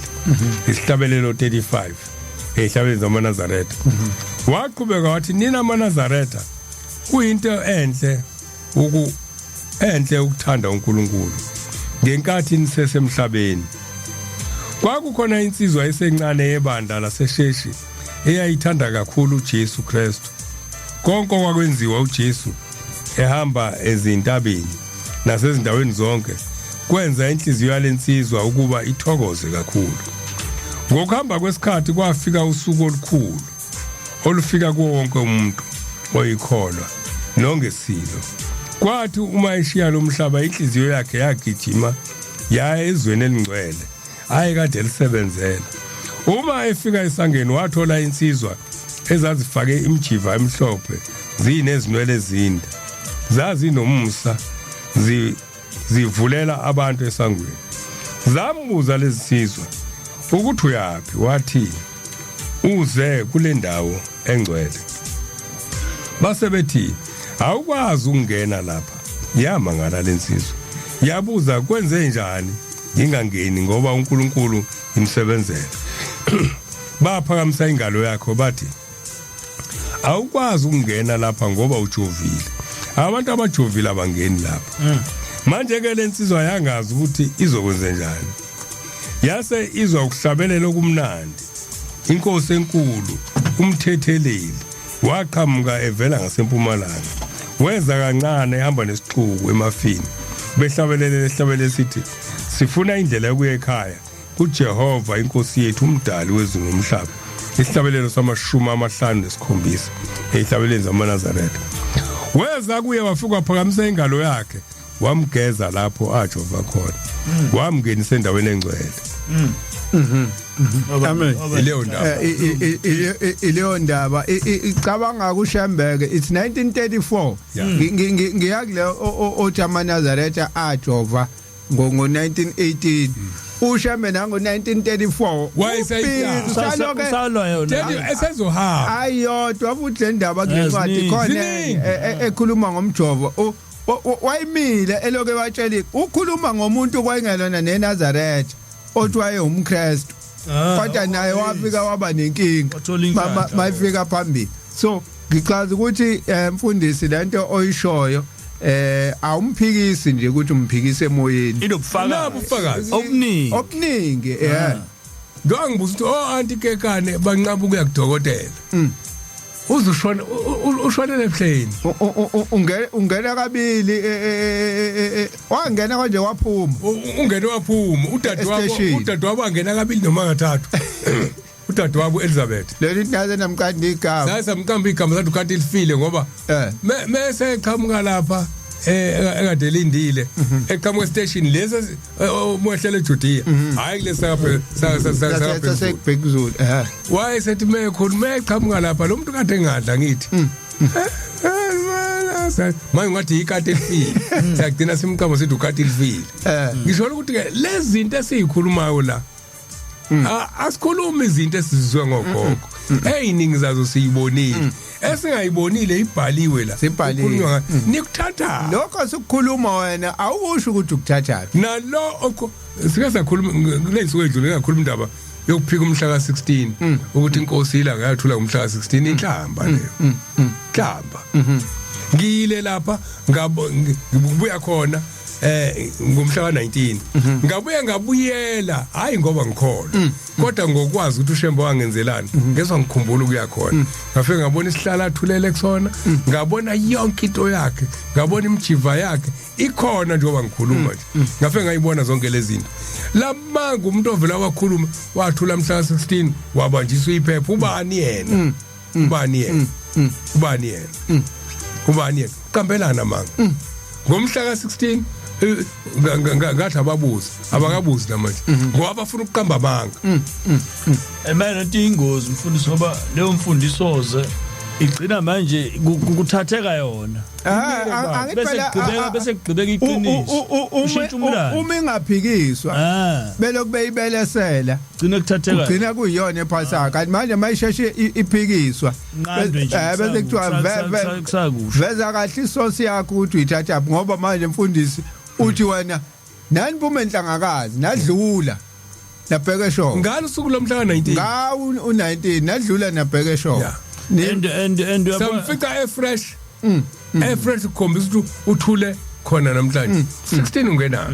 Isihlabelelo 35 ezihlabelelo zamaNazaretha. Waqhubeka wathi, nina amaNazaretha, kuyinto enhle uku enhle ukuthanda uNkulunkulu ngenkathi nisesemhlabeni. Kwakukhona insizwa esencane yebandla laseSheshi eyayithanda kakhulu uJesu Kristu. Konke okwakwenziwa uJesu ehamba ezintabeni nasezindaweni zonke kwenza inhliziyo yalensizwa ukuba ithokoze kakhulu. Ngokuhamba kwesikhathi kwafika usuku olukhulu olufika kuwo wonke umuntu oyikholwa nongesilo. Kwathi uma eshiya lo mhlaba, inhliziyo yakhe yagijima yaya ezweni elingcwele ayekade elisebenzela. Uma efika esangeni, wathola insizwa ezazifake imjiva emhlophe, zinezinwele ezinde, zazinomusa, zivulela abantu esangweni. Zambuza lezisizwa ukuthi uyaphi, wathi uze kule ndawo engcwele. Base bethi awukwazi ukungena lapha. Yamangala lensizwa, yabuza kwenze njani ngingangeni, ngoba uNkulunkulu imsebenzela. Baphakamisa ingalo yakho bathi awukwazi ukungena lapha ngoba ujovile, abantu abajovile abangeni lapha. Manje ke lensizwa yangazi ukuthi izokwenza njani. Yase izwa ukuhlabelela okumnandi, inkosi enkulu umthetheleli waqhamuka evela ngasempumalanga, weza kancane ehamba nesixuku emafini, behlabelele lehlabele sithi Sifuna indlela yokuya ekhaya kuJehova inkosi yethu, umdali wezulu nomhlaba. Isihlabelelo sama-57 ezihlabelweni zamaNazaretha. Weza kuye, wafika waphakamisa ingalo yakhe, wamgeza lapho ajova khona, wamngenisa endaweni engcwele. Amen. Ileyo ndaba. Ileyo ndaba. Icabanga kuShembeke, it's 1934. Ngiyakule othi amaNazaretha ajova ngo 1918, uShembe nango 1934. Wayesayidla. Usaloke Usalwa yona. Tell you, esezohamba. Ayodwa futhi le ndaba kule ncwadi. Ziningi. Khona Ziningi. ekhuluma ngomjovo. Wayimile eloke watshela, ukhuluma ngomuntu kwayengelona neNazaretha, othi waye umKristu, kodwa naye wafika waba nenkinga. Wathola inhlanhla. Mayifika phambili. So ngichaza ukuthi mfundisi, lento oyishoyo awumphikisi nje ukuthi umphikise emoyeni. Inobufakazi. Nabo ubufakazi. Obuningi. Obuningi, eh. Ngiyangibuza ukuthi oh anti Kekane banqaba ukuya kudokotela, uzushona ushonele ebuhleni. Ungena kabili, wangena kanje waphuma. Ungene waphuma udadewabo. Esiteshini. Udadewabo angena kabili noma kathathu, udadewabo Elizabeth. Leli naze namqanda igama. Saye samqamba igama, sathi ukati lifile ngoba mese eqhamuka lapha ekade lindile, eqhamuka station lesi omwehlele eJudea, hayi kulesi sakaphe. Sasekubhekuzulu, eh. Wayesethi mekhona meqhamuka lapha lo muntu kade engadla, ngithi manje ngathi ikati elifile, siyagcina simqamba sithi ukati lifile. Ngisho ukuthi ke lezi zinto esizikhulumayo la, asikhulumi izinto esizizwe ngogogo, eziningi zazo siyibonile, esingayibonile ibhaliwe la. Sibhaliwe. Kukhulunywa nikuthatha. Lokho sikukhuluma, wena awusho ukuthi ukuthathaphi. Nalo sike sakhuluma kulezi edlule, ngakhuluma indaba yokuphika umhla ka-16, ukuthi inkosi ilanga yathula ngomhla ka-16, inhlamba leyo, inhlamba. Ngiyile lapha, ngibuya khona ngomhla ka-19, ngabuye ngabuyela, hayi ngoba ngikholwa, kodwa ngokwazi ukuthi uShembe wangenzelani, ngezwa ngikhumbula ukuya khona. Ngafike ngabona isihlala athulele kusona, ngabona yonke into yakhe, ngabona imjiva yakhe ikhona njengoba ngikhuluma nje, ngafike ngayibona zonke lezi zinto. Lamanga umuntu ovela wakhuluma wathula mhla ka-16, wabanjiswa iphepha, ubani yena? Ubani yena? Ubani yena? Ubani yena? Qambelana manga ngomhla ka-16. Ngathi ababuzi, abakabuzi namanje ngoba bafuna ukuqamba amanga. Manje lento ingozi mfundisi, ngoba leyo mfundisoze igcina manje kuthatheka yona. Angithi Bese phela, kugqibeka bese kugqibeka iqiniso. Ushintsha umlando. Uma ingaphikiswa, belokhu beyibelesela, Gcina kuthatheka. Kugcina kuyiyona ephasayo, kanti manje mayisheshe iphikiswa, Nqandwe nje. Bese kuthiwa Kusakusho. veza kahle isource yakho ukuthi uyithathaphi, ngoba manje mfundisi uthi wena nani phume enhlangakazi, nadlula nabheka eshowe. Ngalo usuku lomhla ka-19. Ngawo u-19 nadlula nabheka eshowe. And uyabona Samfica efresh, efresh, ukukhombisa ukuthi uthule khona namhlanje 16 ungena.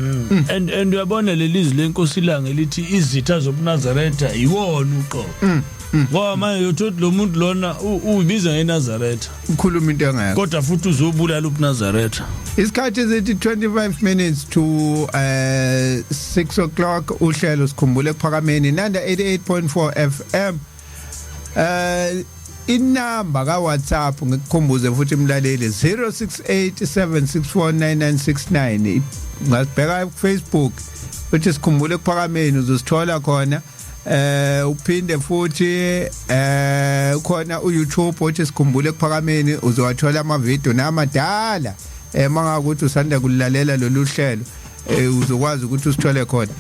And uyabona leli zwi lenkosi ilanga elithi izitha zobuNazaretha iwona uqobo, ngoba manje uyothola lo muntu lona uyibiza ngeNazaretha, Ukhuluma into engekho, kodwa futhi uzobulala ubuNazaretha. Isikhathi sithi 25 minutes to 6 o'clock. Uhlelo sikhumbule kuphakameni, Nanda 88.4 FM. Inamba ka WhatsApp, ngikukhumbuze futhi umlaleli, 0687649969. Ngasibheka ku Facebook, uthi sikhumbule kuphakameni, uzosithola khona. Uphinde futhi khona uYouTube, uthi sikhumbule kuphakameni, uzowathola ama video namadala. Mangakuthi usanda kulalela lolu hlelo, uzokwazi ukuthi usithole khona.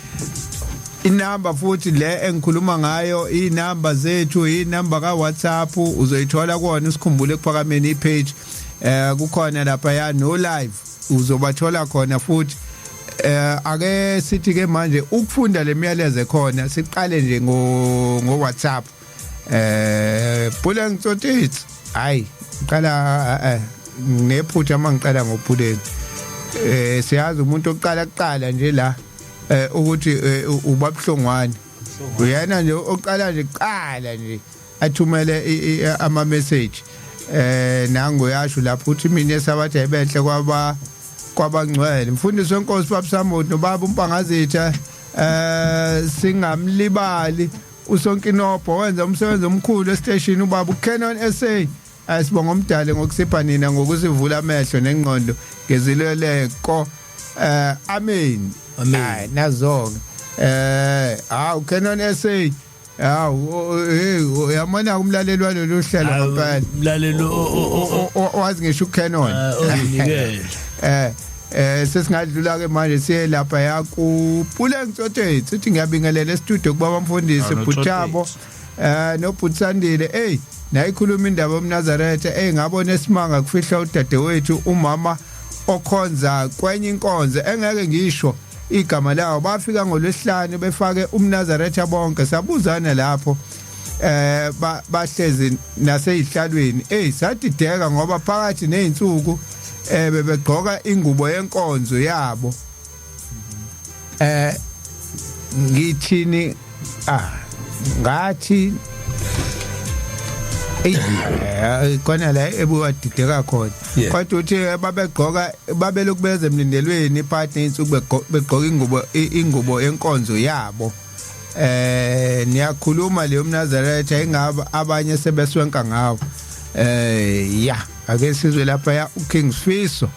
Inamba futhi le engikhuluma ngayo, inamba zethu, inamba ka WhatsApp, uzoyithola kuona usikhumbule kuphakameni ipage. Kukhona lapha ya no live, uzobathola khona futhi. Ake sithi ke manje ukufunda lemiyalezo ekhona, siqale nje ngo WhatsApp. Puleng Tsotitsi, hayi ngiqala nginephutha mangiqala ngoPuleng. Siyazi umuntu oqala kuqala nje la ukuthi ubabhlongwane uyena nje oqala nje kuqala nje athumele ama message. Nango yasho lapho uthi mina esabatha ebenhle kwaba Kwabangcwele, mfundisi wenkosi baba Samuthi nobaba uMpangazitha, singamlibali uSonkinobho, wenza umsebenzi omkhulu estation ubaba uCanon SA. Asibonga umdali ngokusipha nina, ngokusivula amehlo nengqondo ngezileleko. Amen. Amen. Hayi, nazo hawu, Canon SA, hawu, hey, uyamona umlaleli walolu hlelo ngempela. Mlalelo. Wazi ngisho uCanon. Ozinikele. Sesingadlula ke manje siye lapha yaku Puleng Tsotsi. Sithi ngiyabingelela e-studio kubaba mfundisi Bhuthabo noBhutsandile. Hey, nayikhuluma indaba yomNazaretha, hey, ngabona esimanga kufihla udadewethu, umama okhonza kwenye inkonzo engeke ngisho igama lawo. Bafika ngolwesihlanu befake umNazaretha bonke, sabuzana lapho bahlezi naseyihlalweni. Hey, sadideka ngoba phakathi nezinsuku bebegqoka ingubo yenkonzo yabo. Ngithini, ngathi ey, khona la ebuwadideka khona. Kodwa uthi babegqoka, babelokhu beze emlindelweni phakathi nezinsuku begqoka ingubo yenkonzo yabo. Niyakhuluma leyo mNazaretha, ingaba abanye sebeswenka ngawo. Ya, ake sizwe lapha ya uKing Sifiso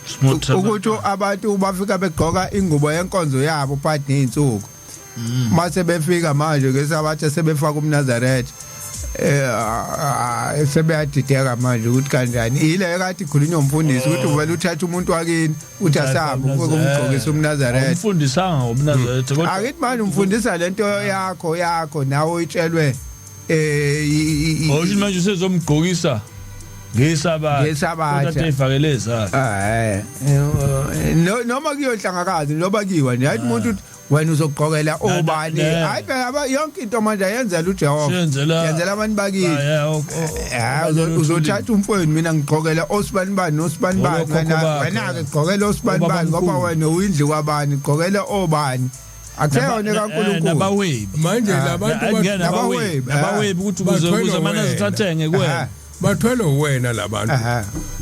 Smooth. Ukuthi abantu bafika begqoka ingubo yenkonzo yabo phakathi nezinsuku, mase befika manje ke sabathe sebefaka umNazaretha, sebeyadideka manje ukuthi kanjani ile kade ikhulunywa umfundisi ukuthi uvela uthatha umuntu wakini, uthi asabe ukumgqokisa umNazaretha. Umfundisanga ngomNazaretha kodwa. Akithi manje umfundisa lento yakho nawe uyitshelwe Osho manje usezomgqokisa ngesabatha. Ngesabatha. Kodwa efakele ezakhe. No, noma kuyohlangakazi noba kiwa nje, hayi, umuntu uthi wena uzogqokela obani? Hayi phela, yonke into manje ayenzela uJehova. Yenzela abantu bakini. Uzothatha umfowenu, mina ngigqokela osibani bani nosibani bani, wena ke gqokela osibani bani, ngoba wena uyindlu kwabani, gqokela obani, akuseyona kaNkulunkulu. Nabawebi. Manje labantu nabawehbi, nabawehbi ukuthi ukuze manje azithathenge kuwena. Bathwele wena labantu.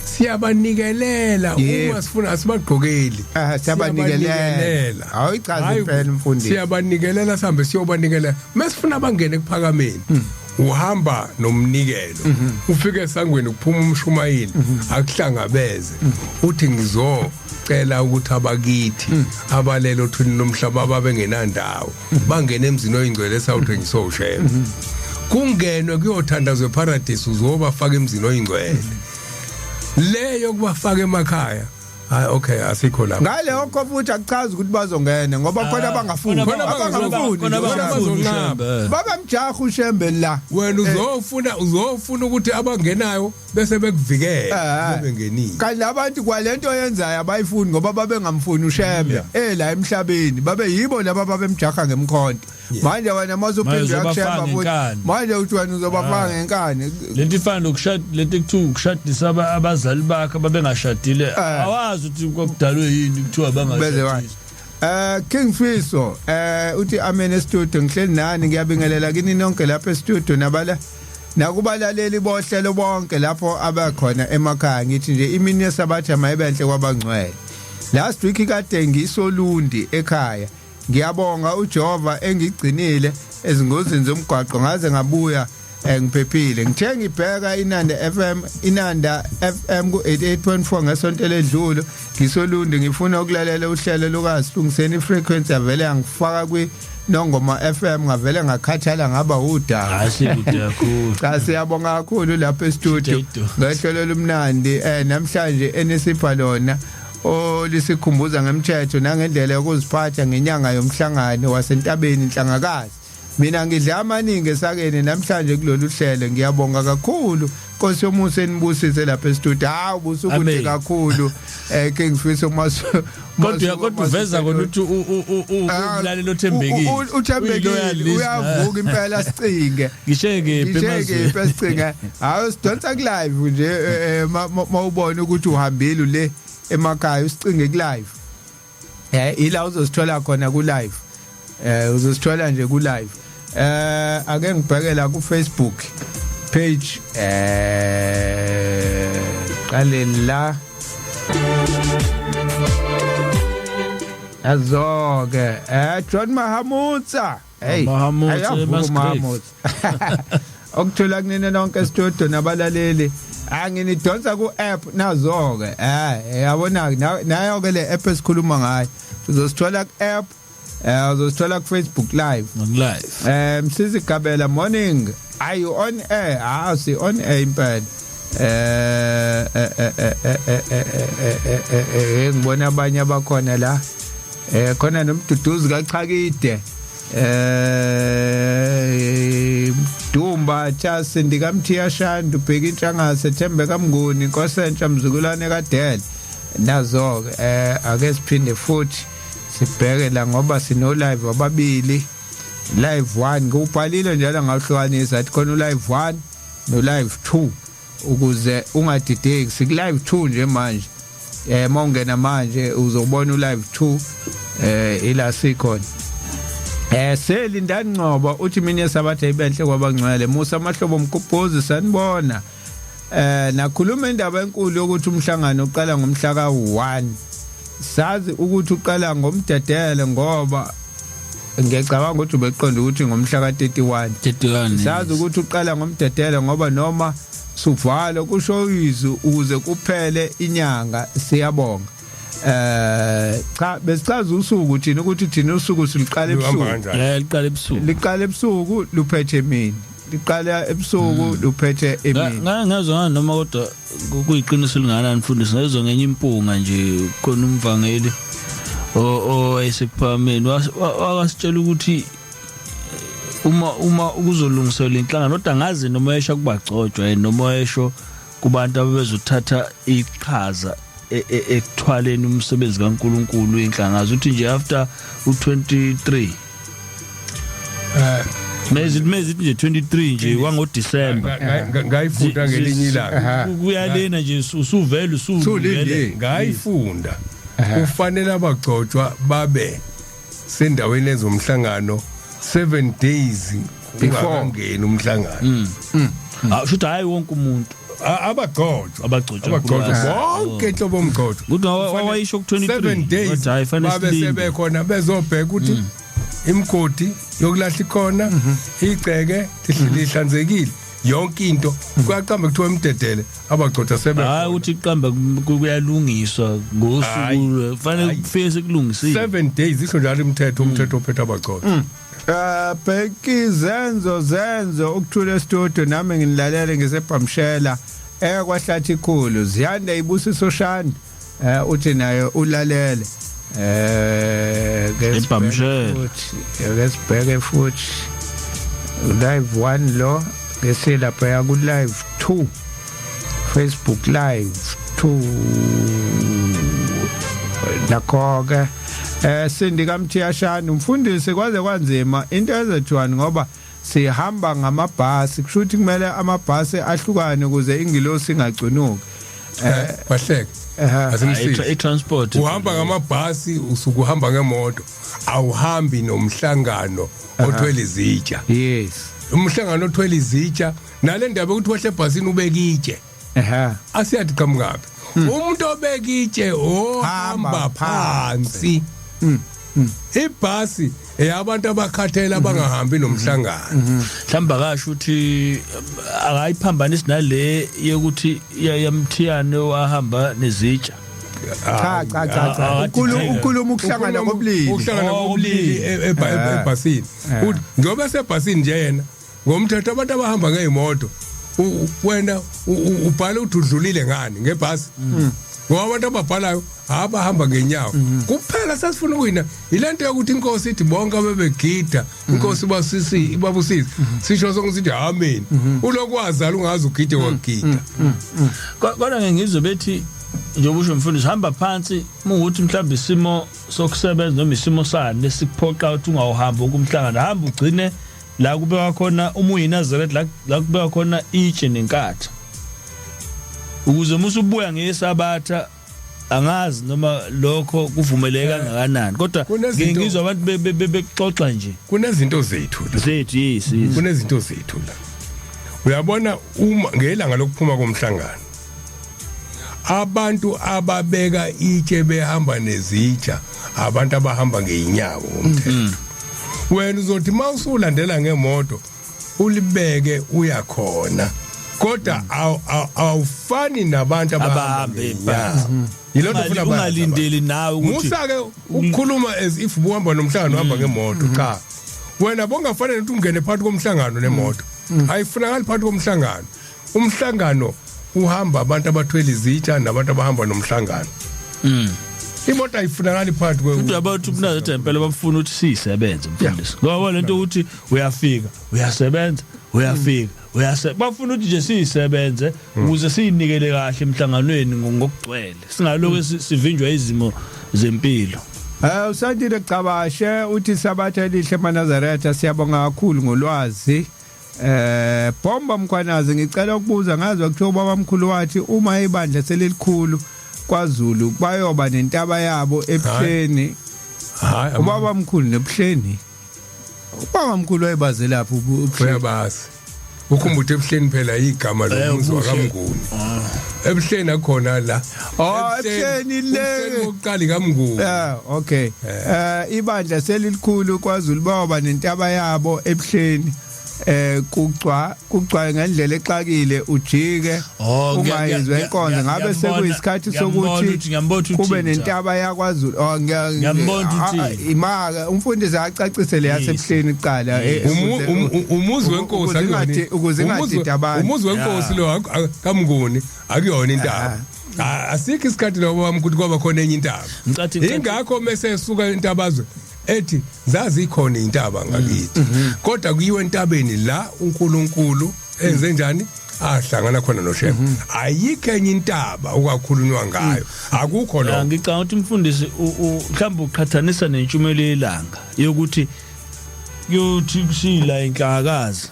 Siyabanikelela uma sifuna, asibagqokeli. Siyabanikelela. Awuyichaza impela mfundisi. Siyabanikelela, sihambe siyobanikela mesifuna bangene ekuphakameni. Uhamba nomnikelo, ufike esangweni, kuphuma umshumayeli akuhlangabeze, uthi ngizocela ukuthi abakithi abalelo othulini lomhlaba babengenandawo bangene emzini oyingcwele esawuthengiswa uShembe, kungenwe kuyothandazwa eparadise, uzobafaka emzini oyingcwele. Leyo kubafaka emakhaya, hayi, okay, asikho lapho. Ngalokho futhi akuchazi ukuthi bazongena, ngoba khona abangafuni. Khona abangafuni. Khona abangafuni uShembe. Babamjaha uShembe la. Wena uzofuna ukuthi abangenayo bese bekuvikela bengenile. Kanti labantu kwalento oyenzayo abayifuni, ngoba babengamfuni uShembe la emhlabeni, babe yibo laba babemjaha ngemkhonto. Manje wena mase Manje uphinde uzobafaka uyakushemba futhi ngenkani. Manje uthi wena uzobafaka ngenkani. Lento ifana nokushada, lento ekuthiwa ukushadisa abazali bakhe ababengashadile. Awazi ukuthi kwakudalwe yini kuthiwa Beze bangashadiswa. King Fiso uthi amen studio, ngihleli nani, ngiyabingelela kini nonke lapha e-studio nabala nakubalaleli bohlelo bonke lapho abakhona emakhaya. Ngithi nje imini yesabatha mayibenhle kwabangcwele. Last week kade ngisolundi ekhaya. Ngiyabonga uJehova engigcinile ezingozini zomgwaqo ngaze ngabuya ngiphephile. Ngithe ngibheka Inanda FM, Inanda FM ku 88.4 ngesonto ledlule ngisolundi, ngifuna ukulalela uhlelo lukaSilungiseni frequency, avele angifaka kwi Nongoma FM, ngavele ngakhathala ngaba udaba. Hayi, sikude kakhulu. Cha, siyabonga kakhulu lapha e-studio Jado. ngehlelo lumnandi namhlanje enisipha lona, olisikhumbuza ngemthetho nangendlela yokuziphatha ngenyanga yomhlangano wasentabeni Nhlangakazi. Mina ngidla amaningi esakeni namhlanje kulolu hlelo. Ngiyabonga kakhulu, Nkosi yomusa enibusise lapha e-studio. Hawu, busukude Amen. kakhulu, King Fiso masu. Kodwa uveza kona ukuthi umlaleli othembekile. Uthembekile. Uyi-loyal listener. Uyavuka impela sicinge. Ngishe kephi? Ngisheke esicinga. Hayi, sidonsa ku live nje, mawubona ukuthi uhambile le emakhaya, usicinge ku live. Ila uzosithola khona ku live. Uzosithola nje ku live. Ake ngibheke la ku Facebook page, qale la. Azoke John Mahamutsa. Hey, Mahamutsa, ayavuka eMasgrave. uMahamutsa. Okuthola kunene nonke studio nabalaleli. Anginidonsa ku app nazo ke. Yabona nayo ke le app esikhuluma ngayo. Uzosithola ku app, uzosithola ku Facebook Live. Live. Msizi Gabela, morning. Are you on air? Ah, si on air impela. Ngibona abanye abakhona la. Khona nomduduzi kaChakide. Dumba Chasi ndikamthiya Shandu bheka intshangase Thembe kaMnguni Nkosentsha mzukulwane kaDele. Nazo ke ake siphinde futhi sibheke la ngoba sino live ababili. Live 1 ngubhalile njalo ngawuhlukanisa athi khona live 1 no live 2 ukuze ungadideki. Siku live 2 nje manje. Mawungena manje uzobona u live 2 ila sikhona. Selindani Ngcobo uthi mina sabatha ibenhle kwabangcwele. Musa amahlobo mgubhuzi sanibona. Nakhuluma indaba enkulu yokuthi umhlangano uqala ngomhla ka1. Sazi ukuthi uqala ngomdedele ngoba ngiyacabanga ukuthi ubeqonda ukuthi ngomhla ka31. 31. Sazi ukuthi uqala ngomdedele ngoba noma suvalo kusho izwi ukuze kuphele inyanga. Siyabonga. Cha besichaza usuku thina ukuthi thina usuku siluqala Luhamba ebusuku. kanjani? Liqala ebusuku. Liqala ebusuku luphethe emini. Liqala ebusuku luphethe emini. Ngezwa noma kodwa kuyiqiniso linganani mfundisi, ngezwa ngenye impunga nje khona umvangeli owayesekuphakameni wakasitshela ukuthi uma ukuzolungiselwa inhlangano, kodwa ngazi noma esho kubagcotshwa yena noma esho kubantu ababezothatha iqhaza ekuthwaleni umsebenzi kaNkuluNkulu inhlangano, uthi nje after u23 mezi nje 23 nje wango December Ngayifunda ngelinye ilanga. Kuyalena nje usuvela Usulindile. Ngayifunda. Kufanele abagcotshwa babe sendaweni ezomhlangano 7 days Before. ungakangeni umhlangano. Usho hayi wonke umuntu Abagcotshwa Abagcotshwa abagcotshwa bonke inhlobo omgcotshwa. Kuthi wawayisho ku 23 7 days kodwa hayi fanele babe silinde. sebekhona bezobheka ukuthi imigodi yokulahla ikhona, igceke lihlanzekile, yonke into kuyaqamba kuthiwa imdedele abagcotshwa sebe Hayi ukuthi iqamba kuyalungiswa ngosuku fanele kufike sekulungisiwe. 7 days isho njalo imithetho, umthetho ophethe abagcotshwa. Bheki zenzo ukuthula studio nami nginilalele ngisebhamshela kwahlathi ikhulu ziyanda ibusiso shani uthi naye ulalele ke Ebhamshela. futhi ke sibheke futhi live 1 lo ngesilapha ya ku live 2 Facebook live 2 nakho ke Sindi kaMthiyashana umfundisi kwaze kwanzima into ezethiwani ngoba sihamba ngamabhasi, kusho ukuthi kumele amabhasi ahlukane ukuze ingilosi ingacunuki. Bahleke asimsizi. I-transport Uhamba ngamabhasi usuke uhamba ngemoto, awuhambi nomhlangano othwele izitsha. Yes. Umhlangano othwele izitsha nale ndaba yokuthi wehle ebhasini ubeke itshe. Asiyathi qhamukaphi umuntu obeka itshe ohamba Hamba phansi. Ibhasi eyabantu abakhathele abangahambi nomhlangano. Mhlamba kasho ukuthi akayiphambanisi nale yokuthi yamthiyane wahamba nezitsha. Cha cha cha cha. Ukhuluma ukuhlangana kobulili. Ukuhlangana kobulili ebhasini. Uthi njengoba sebhasini nje yena ngomthetho abantu abahamba ngeimoto wena ubhala uthi udlulile ngani ngebhasi. Ngoba abantu ababhalayo abahamba ngenyawo. Kuphela sasifuna ukuyina ilento yokuthi inkosi ithi bonke abebegida inkosi ibasisi ibabusisi sisho sonke sithi amen. Ulokwazala ungazi ugide wagida. Kodwa ngeke ngizwe bethi njengoba usho mfundisi hamba phansi ukuthi mhlawumbe isimo sokusebenza noma isimo sani lesikuphoqa ukuthi ungawuhamba ukumhlangano, hamba ugcine la kubeka khona uma uyiNazaretha la kubeka khona itshe nenkatha ukuze musubuya ngesabatha. Angazi noma lokho kuvumeleka kangakanani kodwa ngizwa abantu bexoxa nje. Kunezinto zethu la. Zethu yes yes. Kunezinto zethu la. Uyabona uma ngelanga lokuphuma komhlangano Abantu ababeka itshe behamba nezitsha, abantu abahamba ngeinyawo ngomthetho. Wena uzothi mawusulandela ngemoto ulibeke uyakhona, kodwa awufani nabantu abahamba Abahambe ngeinyawo. Yilonto ufuna bayazi abantu. Ungalindeli nawe ukuthi Musa ke ukukhuluma as if ubuhamba nomhlangano, uhamba ngemoto. Cha, wena bongafanele ukuthi ungene phakathi komhlangano nemoto. Ayifunakali phakathi komhlangano. Umhlangano uhamba abantu abathwele izitsha nabantu abahamba nomhlangano. Imoto ayifunakali phakathi kwe. Futhi abantu kunazethe impela bafuna ukuthi siyisebenze, mfundisi, ngoba lento ukuthi uyafika uyasebenza, uyafika uyase, bafuna ukuthi nje siyisebenze ukuze siyinikele kahle emhlanganweni ngokugcwele, singaloku sivinjwa izimo zempilo. Usandile Cabashe uthi sabatha elihle maNazaretha, siyabonga kakhulu ngolwazi. Bomba Mkhwanazi, ngicela ukubuza, ngazwa kuthiwa ubaba mkhulu wathi uma ibandla selilikhulu kwaZulu bayoba nentaba yabo ebuhleni. Hayi. Ubaba mkhulu nebuhleni. Ubaba mkhulu wayebaze lapho ubuhleni. Uyabazi, ukhumbule ebuhleni phela igama lomuzi Ubuhle. wakaMnguni. Ebuhleni akhona la. Oh, ebuhleni le. Ebuhleni bokuqala kaMnguni. Yeah, okay. Ibandla selilikhulu kwaZulu bayoba nentaba yabo ebuhleni. Kucwa ngendlela exakile, ujike Oh, ungayizwa inkonzo, ngabe sekuyisikhathi ngiyambona sokuthi ngiyambona ukuthi kube uthini, cha. nentaba yakwaZulu. Oh, Ngiyambona ukuthi uthini. Imaka umfundisi acacise le yasebuhleni kuqala, Umuzi wenkosi ukuze akuyona ukuze ingadidi abantu. Umuzi wenkosi lo kaMnguni akuyona intaba. Asikho isikhathi lo wami ukuthi kwaba khona enye intaba. Ingakho mase esuka entabazwe ethi zazikhona intaba ngakithi, kodwa kuyiwe entabeni la uNkulunkulu enze njani, ahlangana khona noShembe. Ayikho enye intaba okwakhulunywa ngayo, akukho Ya, lokho. Ngicabanga ukuthi umfundisi mhlawumbe uqhathanisa nentshumelo yelanga yokuthi kuyothi kusila inhlakazi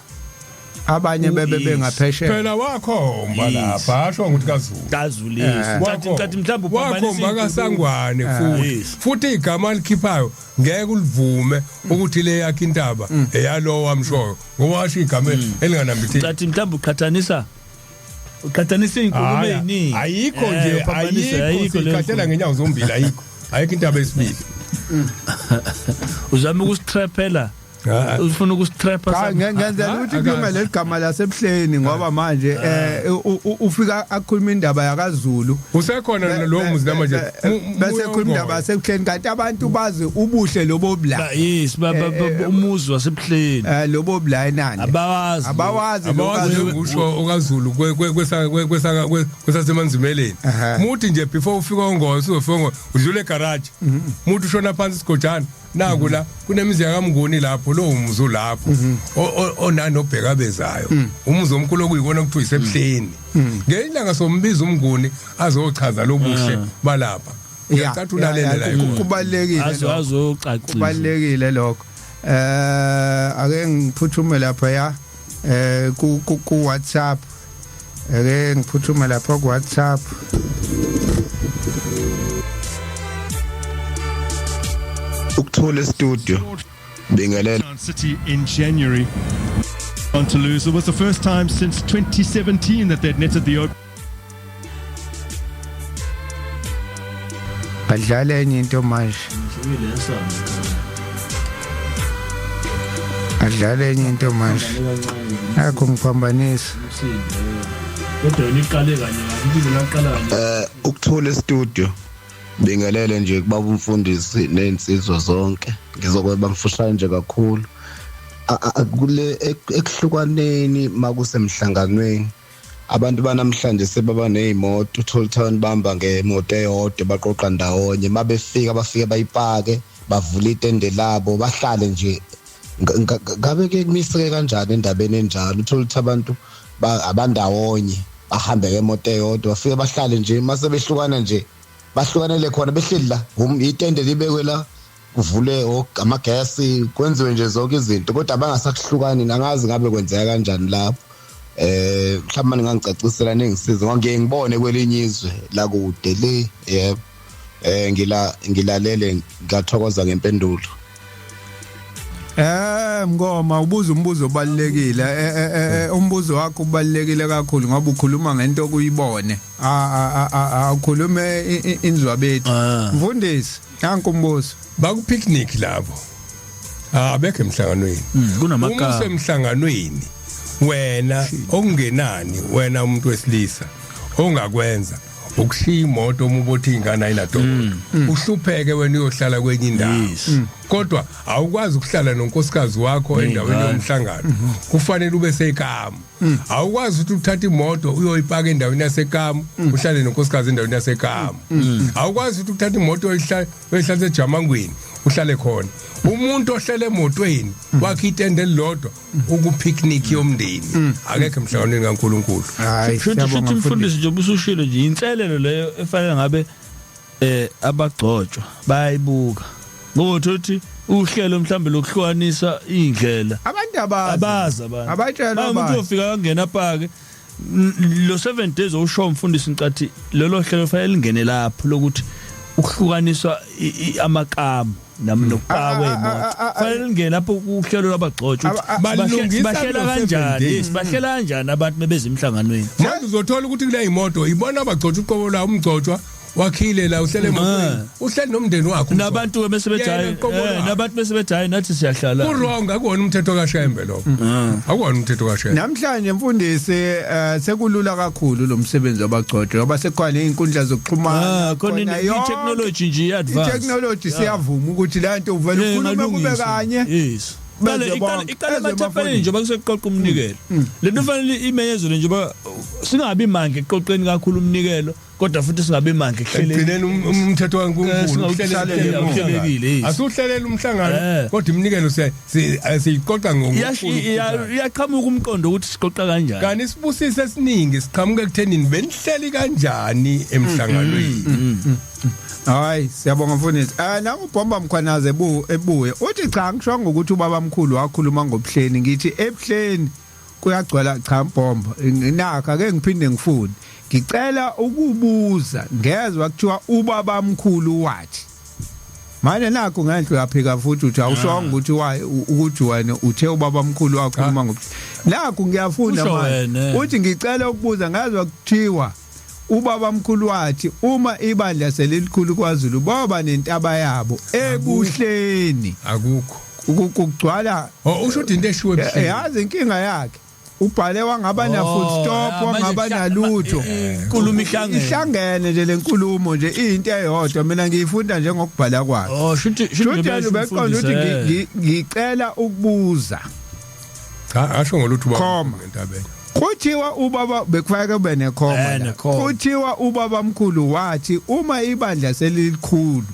Abanye bebe bengaphesheya. Phela wakhomba lapha, asho ukuthi kaZulu. KaZulu, yes. Ngicathi mhlawumbe uphambanisa Wakhomba inkulumo. kaSangwane futhi. Yes. Futhi igama alikhiphayo ngeke ulivume ukuthi le yakhe intaba eyalowo wamshoyo, ngoba washo igama elinganambitheki. Ngicathi mhlawumbe uqhathanisa izinkulumo Hhayi, eziningi. ayikho Eh, nje. Uphambanisa, Ayikho, leyo sikhathela nkulumo. ngenyawo zombili. Ayikho intaba esibili. Uzama ukusitraphela. Ah, Ufuna ukusitrapha. Cha, ngenzela ukuthi Akazi. kulunge leli gama lasebuhleni, ngoba manje ufika akhuluma indaba yakaZulu. Usekhona lowo muzi namanje. Bese khuluma indaba yasebuhleni, kanti abantu bazi ubuhle lobo bula. Yes, umuzi wasebuhleni. Lobo bula enande. Abawazi. Abawazi lo Abawazi. kaZulu. Usho okaZulu kwesasemanzimeleni. Muthi nje before ufika ongoyo, usuzofika ongoyo, udlule egarage, muthi ushona phansi isigojana, naku la kunemizi yakaMnguni lapho. Lowo muzi ulapho onanobheka bezayo, umuzi omkhulu okuyikona kuthiwa isebuhleni. Ngelinye ilanga sombiza uMnguni azochaza lobuhle balapha. Ngiyacatha ulalele la. Kubalekile Azo lokho. azocacisa. Kubalekile lokho. Ake ngiphuthume lapha ya ku WhatsApp, ake ngiphuthume lapha ku WhatsApp. Ukuthola studio, bingelela. Town City in January on to lose. It was the first time since 2017 that they'd netted the open. Badlala enye into manje, adlala enye into manje, akho ngiphambanisa. Kodwa yona iqale kanye kanye, impilo yaqala kanye. Ukuthola studio, bingelele nje kubaba umfundisi nezinsizwa zonke. Ngizokweba mfushane nje kakhulu. Kule ekuhlukaneni makusemhlanganweni, abantu banamhlanje sebaba nezimoto, uthola ukuthi abantu bahamba ngemoto eyodwa, baqoqa ndawonye, mabefika bafike bayipake, bavula itende labo, bahlale nje. Ngabe ke kumiseke kanjani endabeni enjalo? Uthola ukuthi abantu abandawonye bahambe ngemoto eyodwa, bafike bahlale nje, mase behlukana nje bahlukanele khona behleli la, itende libekwe la, kuvule amagesi, kwenziwe nje zonke izinto, kodwa abangasakuhlukani. Angazi ngabe kwenzeka kanjani lapho. Mhlawumbe ningangicacisela, ningisize, ngoba ngiye ngibone kwelinye izwe la kude le. Yebo, ngilalele, ngiyathokoza ngempendulo. Mngoma ubuza umbuzo obalekile. Umbuzo wakho ubalekile kakhulu ngoba ukhuluma ngento okuyibone. Awukhulume inzwabethu. Mfundisi, nanku umbuzo. Baku picnic labo. Abekho emhlanganweni. Uma Kunamakama. usemhlanganweni wena okungenani wena umuntu wesilisa ongakwenza ukushiya imoto uma ubothi ingane ayinadokotela, uhlupheke wena uyohlala kwenye indawo. Kodwa awukwazi ukuhlala nonkosikazi wakho endaweni Ney'ngane. yomhlangano, kufanele ube sekamu. Awukwazi ukuthi uthathe imoto uyoyipaka endaweni yasekamu, uhlale nonkosikazi endaweni yasekamu. Awukwazi ukuthi uthathe imoto uyoyihlala ejamangweni, uhlale khona. Umuntu ohlele emotweni wakhe itende elilodwa ukupicnic yomndeni akekho emhlanganweni kaNkuluNkulu. Hayi, Shuthi siyabonga shuthi mfundisi. Mfundisi, nje ubusushilo nje inselelo leyo efanele ngabe abagcotshwa bayayibuka, ngoba uthothi uhlelo mhlambe lokuhlukanisa indlela Abantu abazi. Abazi abantu. Abatshelwa Manje umuntu abantu. uyofika kangena pake lo 7 days owusho, mfundisi, ngicathi lolo hlelo fanele lingene lapho lokuthi ukuhlukaniswa amakamu nami nokupakwa imoto, fanele lingene lapho uhlelo lwabagcotshwa ukuthi Balungisa bahlela kulo seven kanjani. days. Yes, bahlela kanjani abantu bebeze emhlanganweni. Manje uzothola ukuthi kule imoto ibona abagcotshwa uqobo la, umgcotshwa wakhile la uhlele emotweni, uhleli nomndeni wakhe umgcotshwa. Nabantu bese bethi Yena hayi qobo lwakhe. Nabantu bese bethi hayi, nathi siyahlala. Ku-wrong, akuwona umthetho kaShembe lokho, akuwona umthetho kaShembe. Namhlanje mfundisi, sekulula kakhulu lo msebenzi wabagcotshwa ngoba sekukhona izinkundla zokuxhumana. Ah, khona i-technology nje i-advance. I-technology siyavuma ukuthi la nto uvela ukhulume kube ingalungiswa. kanye. Yes. Benze Iqale bonke, iqale benze emathempelini emafoni. njengoba kuseqoqa umnikelo. Lento fanele imenyezelo njengoba singabi manje eqoqeni kakhulu umnikelo, kodwa futhi singabi manje ekuhleleni. Ekugcineni umthetho kaNkulunkulu Singawuhlelela, uhlelekile, yes. Asuhlelela umhlangano, kodwa iminikelo siyiqoqa ngokukhulu. Iyaqhamuka umqondo ukuthi siqoqa kanjani. Kanti isibusiso esiningi siqhamuka ekuthenini benihleli kanjani emhlanganweni. Hayi, siyabonga mfundisi. Nangu ubhomba Mkhwanaze ebuye. Uthi cha, ngishongo ukuthi ubaba mkhulu wakhuluma ngobuhleni, ngithi ebuhleni kuyagcwala. Cha mbhomba, nakho ake ngiphinde ngifunde. Ngicela ukubuza, ngezwe kuthiwa ubaba mkhulu wathi. Manje nakho ngenhlo uyaphika futhi, uthi awushongo ukuthi ukuthi wena uthe ubaba mkhulu wakhuluma ngobuhleni. Nakho ngiyafunda Usho manje. wena. Uthi ngicela ukubuza, ngezwe kuthiwa ubaba mkhulu wathi uma ibandla selilikhulu kwaZulu baba nentaba yabo ebuhleni Akukho. Kugcwala. Oh, usho ukuthi into eshiwe ebuhleni. Yazi inkinga yakhe, ubhale wangaba na full stop, Oh, ya, manje wangaba nalutho. Inkulumo ihlangene. Ihlangene nje lenkulumo nje, into eyodwa, mina ngiyifunda njengokubhala kwakhe. Oh, shuthi shuthi yena ubeqonda ukuthi ngicela ukubuza. Cha, asho ngolutho ubaba Khoma. entabeni. Kuthiwa ubaba bekufake kube nekhoma la. Nekhoma. Kuthiwa ubaba mkhulu wathi uma ibandla selilikhulu,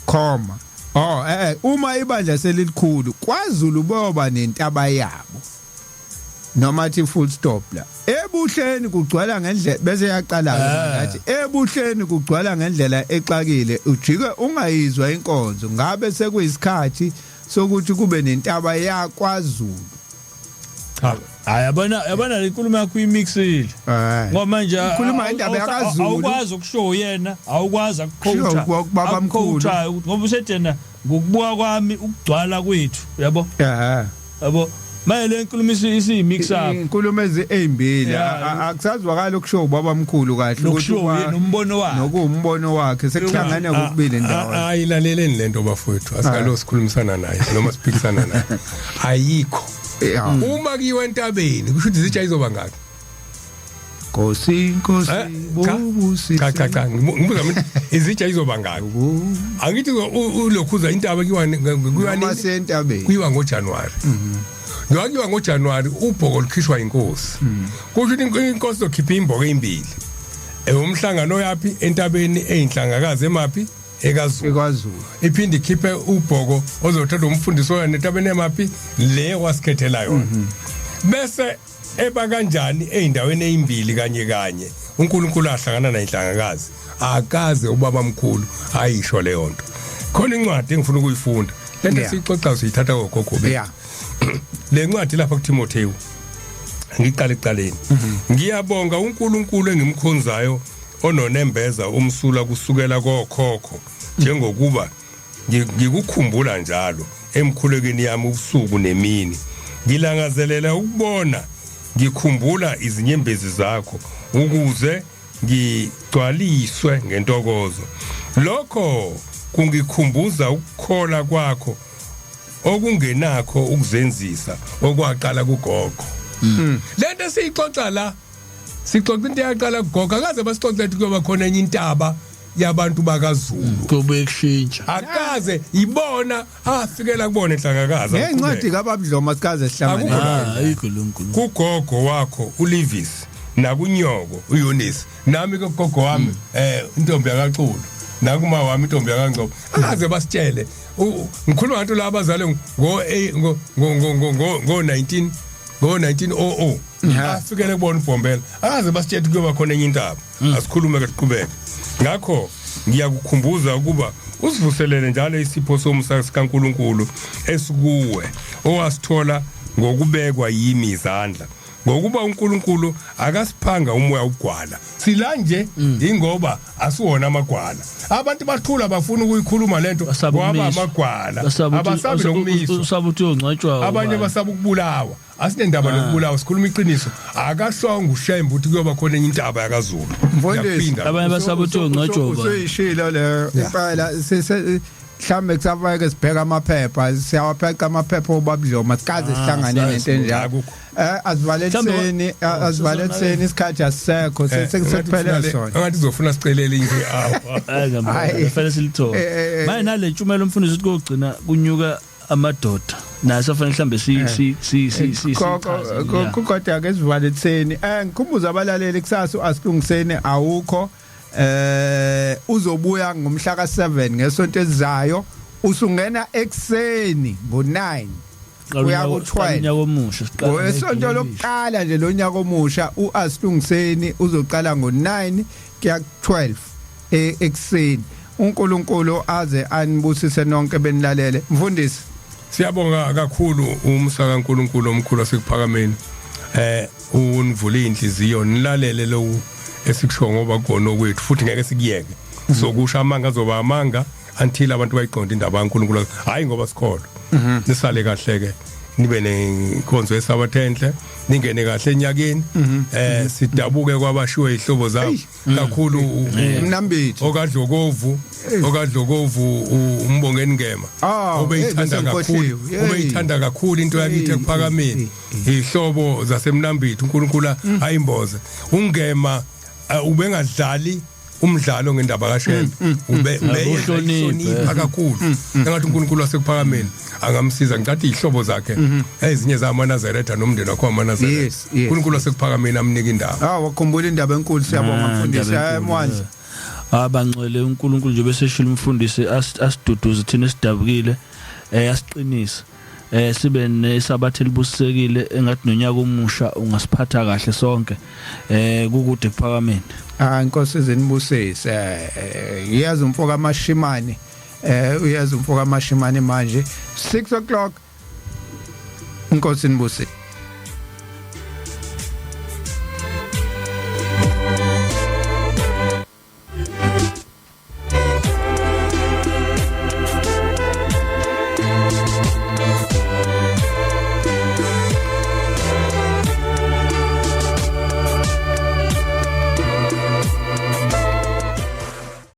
khoma, oh uma ibandla selilikhulu kwaZulu boba nentaba yabo, noma athi full stop la, ebuhleni kugcwala ngendlela, bese yaqala athi ebuhleni kugcwala ngendlela exakile, ujike ungayizwa inkonzo, ngabe sekuyisikhathi sokuthi kube nentaba yakwaZulu. Cha. Hayi, yabona yabona, le nkulumo yakho uyimixile. Ngoba manje Ukhuluma indaba yakaZulu. Awukwazi ukusho yena, awukwazi Kushiwo akuquota. kubaba mkhulu. Ngoba usetena ngokubuka kwami ukugcwala kwethu, yabo? Yabo. Manje le nkulumo isiyimix up. Inkulumo ezimbili akusazwakala ukusho ubaba mkhulu kahle. Nokushiwo uye nombono wakhe. Nokuwumbono wakhe, sekuhlangene kokubili ndawonye. Ayilaleleni lento bafowethu, asikalo sikhulumisana naye noma siphikisana naye, ayikho. Uma kuyiwa entabeni kusho ukuthi izitsha izoba ngaki? Nkosi, Nkosi, Cha. bubusise. Cha cha cha, ngibuza mina, izitsha izoba ngaki? Angithi ulokhuza intaba kuyiwa Noma nini? sentabeni. Kuyiwa ngoJanuary. Njengoba kuyiwa ngoJanuary, ubhoko lukhishwa inkosi, kusho ukuthi inkosi izokhipha imboko ezimbili, umhlangano yapi entabeni eyinhlangakazi emaphi, ekaZulu. EkwaZulu. Iphinde ikhiphe ubhoko ozothatha umfundisi oya nentabeni emaphi, le wasikhethela yona, bese eba kanjani eyindaweni ezimbili kanye kanye uNkulunkulu ahlangana nenhlangakazi? Akaze ubaba mkhulu ayisho leyo nto. Khona incwadi engifuna ukuyifunda lento siyixoxa siyithatha kogogo bethu. Le ncwadi lapha kuTimotheo, ngiqale ekuqaleni. Ngiyabonga uNkulunkulu engimkhonzayo ononembeza umsula kusukela kokhokho, njengokuba ngikukhumbula njalo. Emkhulekweni yami ubusuku nemini ngilangazelela ukubona, ngikhumbula izinyembezi zakho ukuze ngigcwaliswe ngentokozo. Lokho kungikhumbuza ukukhola kwakho okungenakho ukuzenzisa okwaqala kugogo. Lento esiyixoxa la, sixoxa into eyaqala kugogo. Akaze basixoxe ukuthi kuyoba khona enye intaba yabantu bakaZulu. Kubuye kushintsha. Akaze ibona afikela kubona enhlangakazi. Ngencwadi kaBabudloma sikaze sihlangane. Akukho. Ah, ayikho lo nkulumo. Kugogo wakho uLivis nakunyoko uEunice, nami ke gogo wami intombi yakaXulu, nakuma wami intombi yakaNgcobo, akaze basitshele. Ngikhuluma ngabantu laba abazalwe ngo ngo ngo ngo ngo ngo 19 ngo 1900, afikele kubona uBhombela, akaze basitshele kuyoba khona enye intaba. Asikhulume ke, siqhubeke. Ngakho ngiyakukhumbuza ukuba usivuselele njalo isipho somusa sikaNkuluNkulu esikuwe, owasithola ngokubekwa yimi izandla. Ngokuba uNkulunkulu akasiphanga umoya ugwala. Sila nje ingoba asiwona amagwala. Abantu bathula, bafuna ukuyikhuluma lento Basaba ngoba ukumiswa. amagwala. Basaba ukuthi- Abasabi nokumiswa. Usaba ukuthi uyongcwatshwa Abanye ubani. basaba ukubulawa. Asinendaba nokubulawa, sikhuluma iqiniso. Akashongo uShembe ukuthi kuyoba khona enye intaba yakaZulu. Mfundisi, Ngiyaphinda. Abanye basaba ukuthi uyongcwatshwa ubani. Usuyishilo leyo impela. Sise mhlambe kusafake sibheka amaphepha, siyawapheqa amaphepha obabudloma, sikaze sihlangane sazi nento enjalo. Akukho. Azivaleliseni, azivaleliseni, isikhathi asisekho, sekuphele sona. Angathi uzofuna sicelele inye hour. Hayi ngempela, Hayi. kufanele silithole. Manje nale ntshumelo, umfundisi, ukuthi kogcina kunyuka amadoda naso fanele mhlambe si si si si si sichaze. Kodwa ke sivaleliseni. Ngikhumbuza abalaleli, kusasa asilungiseni awukho. Uzobuya ngomhla ka7 ngesonto elizayo, usungena ekseni ngo9 uya ku-12. Unyaka omusha siqala Ngosonto ngegoli. lokuqala nje lonyaka omusha, uAsilungiseni uzoqala ngo9 kuya ku12 ekseni. uNkulunkulu aze anibusise nonke benilalele. Mfundisi. Siyabonga kakhulu. Umusa kaNkuluNkulu omkhulu asekuphakameni univule inhliziyo, nilalele lo esikusho ngoba kona okwethu futhi ngeke sikuyeke. Sokusho amanga azoba amanga until abantu bayiqonde indaba kaNkuluNkulu, hayi ngoba sikholwa. Nisale kahle ke, nibe nenkonzo yesabatha enhle, ningene kahle enyakeni. Sidabuke kwabashiwe ihlobo zabo kakhulu Mnambithi. Okadlokovu uMbongeni Ngema Ah, obeyithanda hey, bese kakhulu ngikhohliwe. Hey. obeyithanda kakhulu into yakithi Hey, ekuphakameni, ihlobo zasemnambithi. uNkulunkulu ayimboze uNgema. Ubengadlali umdlalo ngendaba kaShembe, ube Akuhlonipha, ubehlonipha kakhulu. Engathi uNkulunkulu wasekuphakameni angamsiza. Ngicathi ihlobo zakhe ezinye zamaNazaretha nomndeni wakho wamaNazaretha. Yes. uNkulunkulu wasekuphakameni amnika indawo. Ah, wakhumbula indaba enkulu. Siyabonga, Ah, mfundisi. indaba enkulu, Mwandla. Abangcwele, uNkulunkulu nje bese shilo umfundisi asiduduze thina esidabukile, asiqinise, sibe nesabatha elibusisekile. Engathi nonyaka omusha ungasiphatha kahle sonke. Kukude kuphakameni. Ah, inkosi zinibusise. Iyazi umfo kaMashimane. Uyazi umfo kaMashimane manje 6 o'clock. Inkosi nibusise.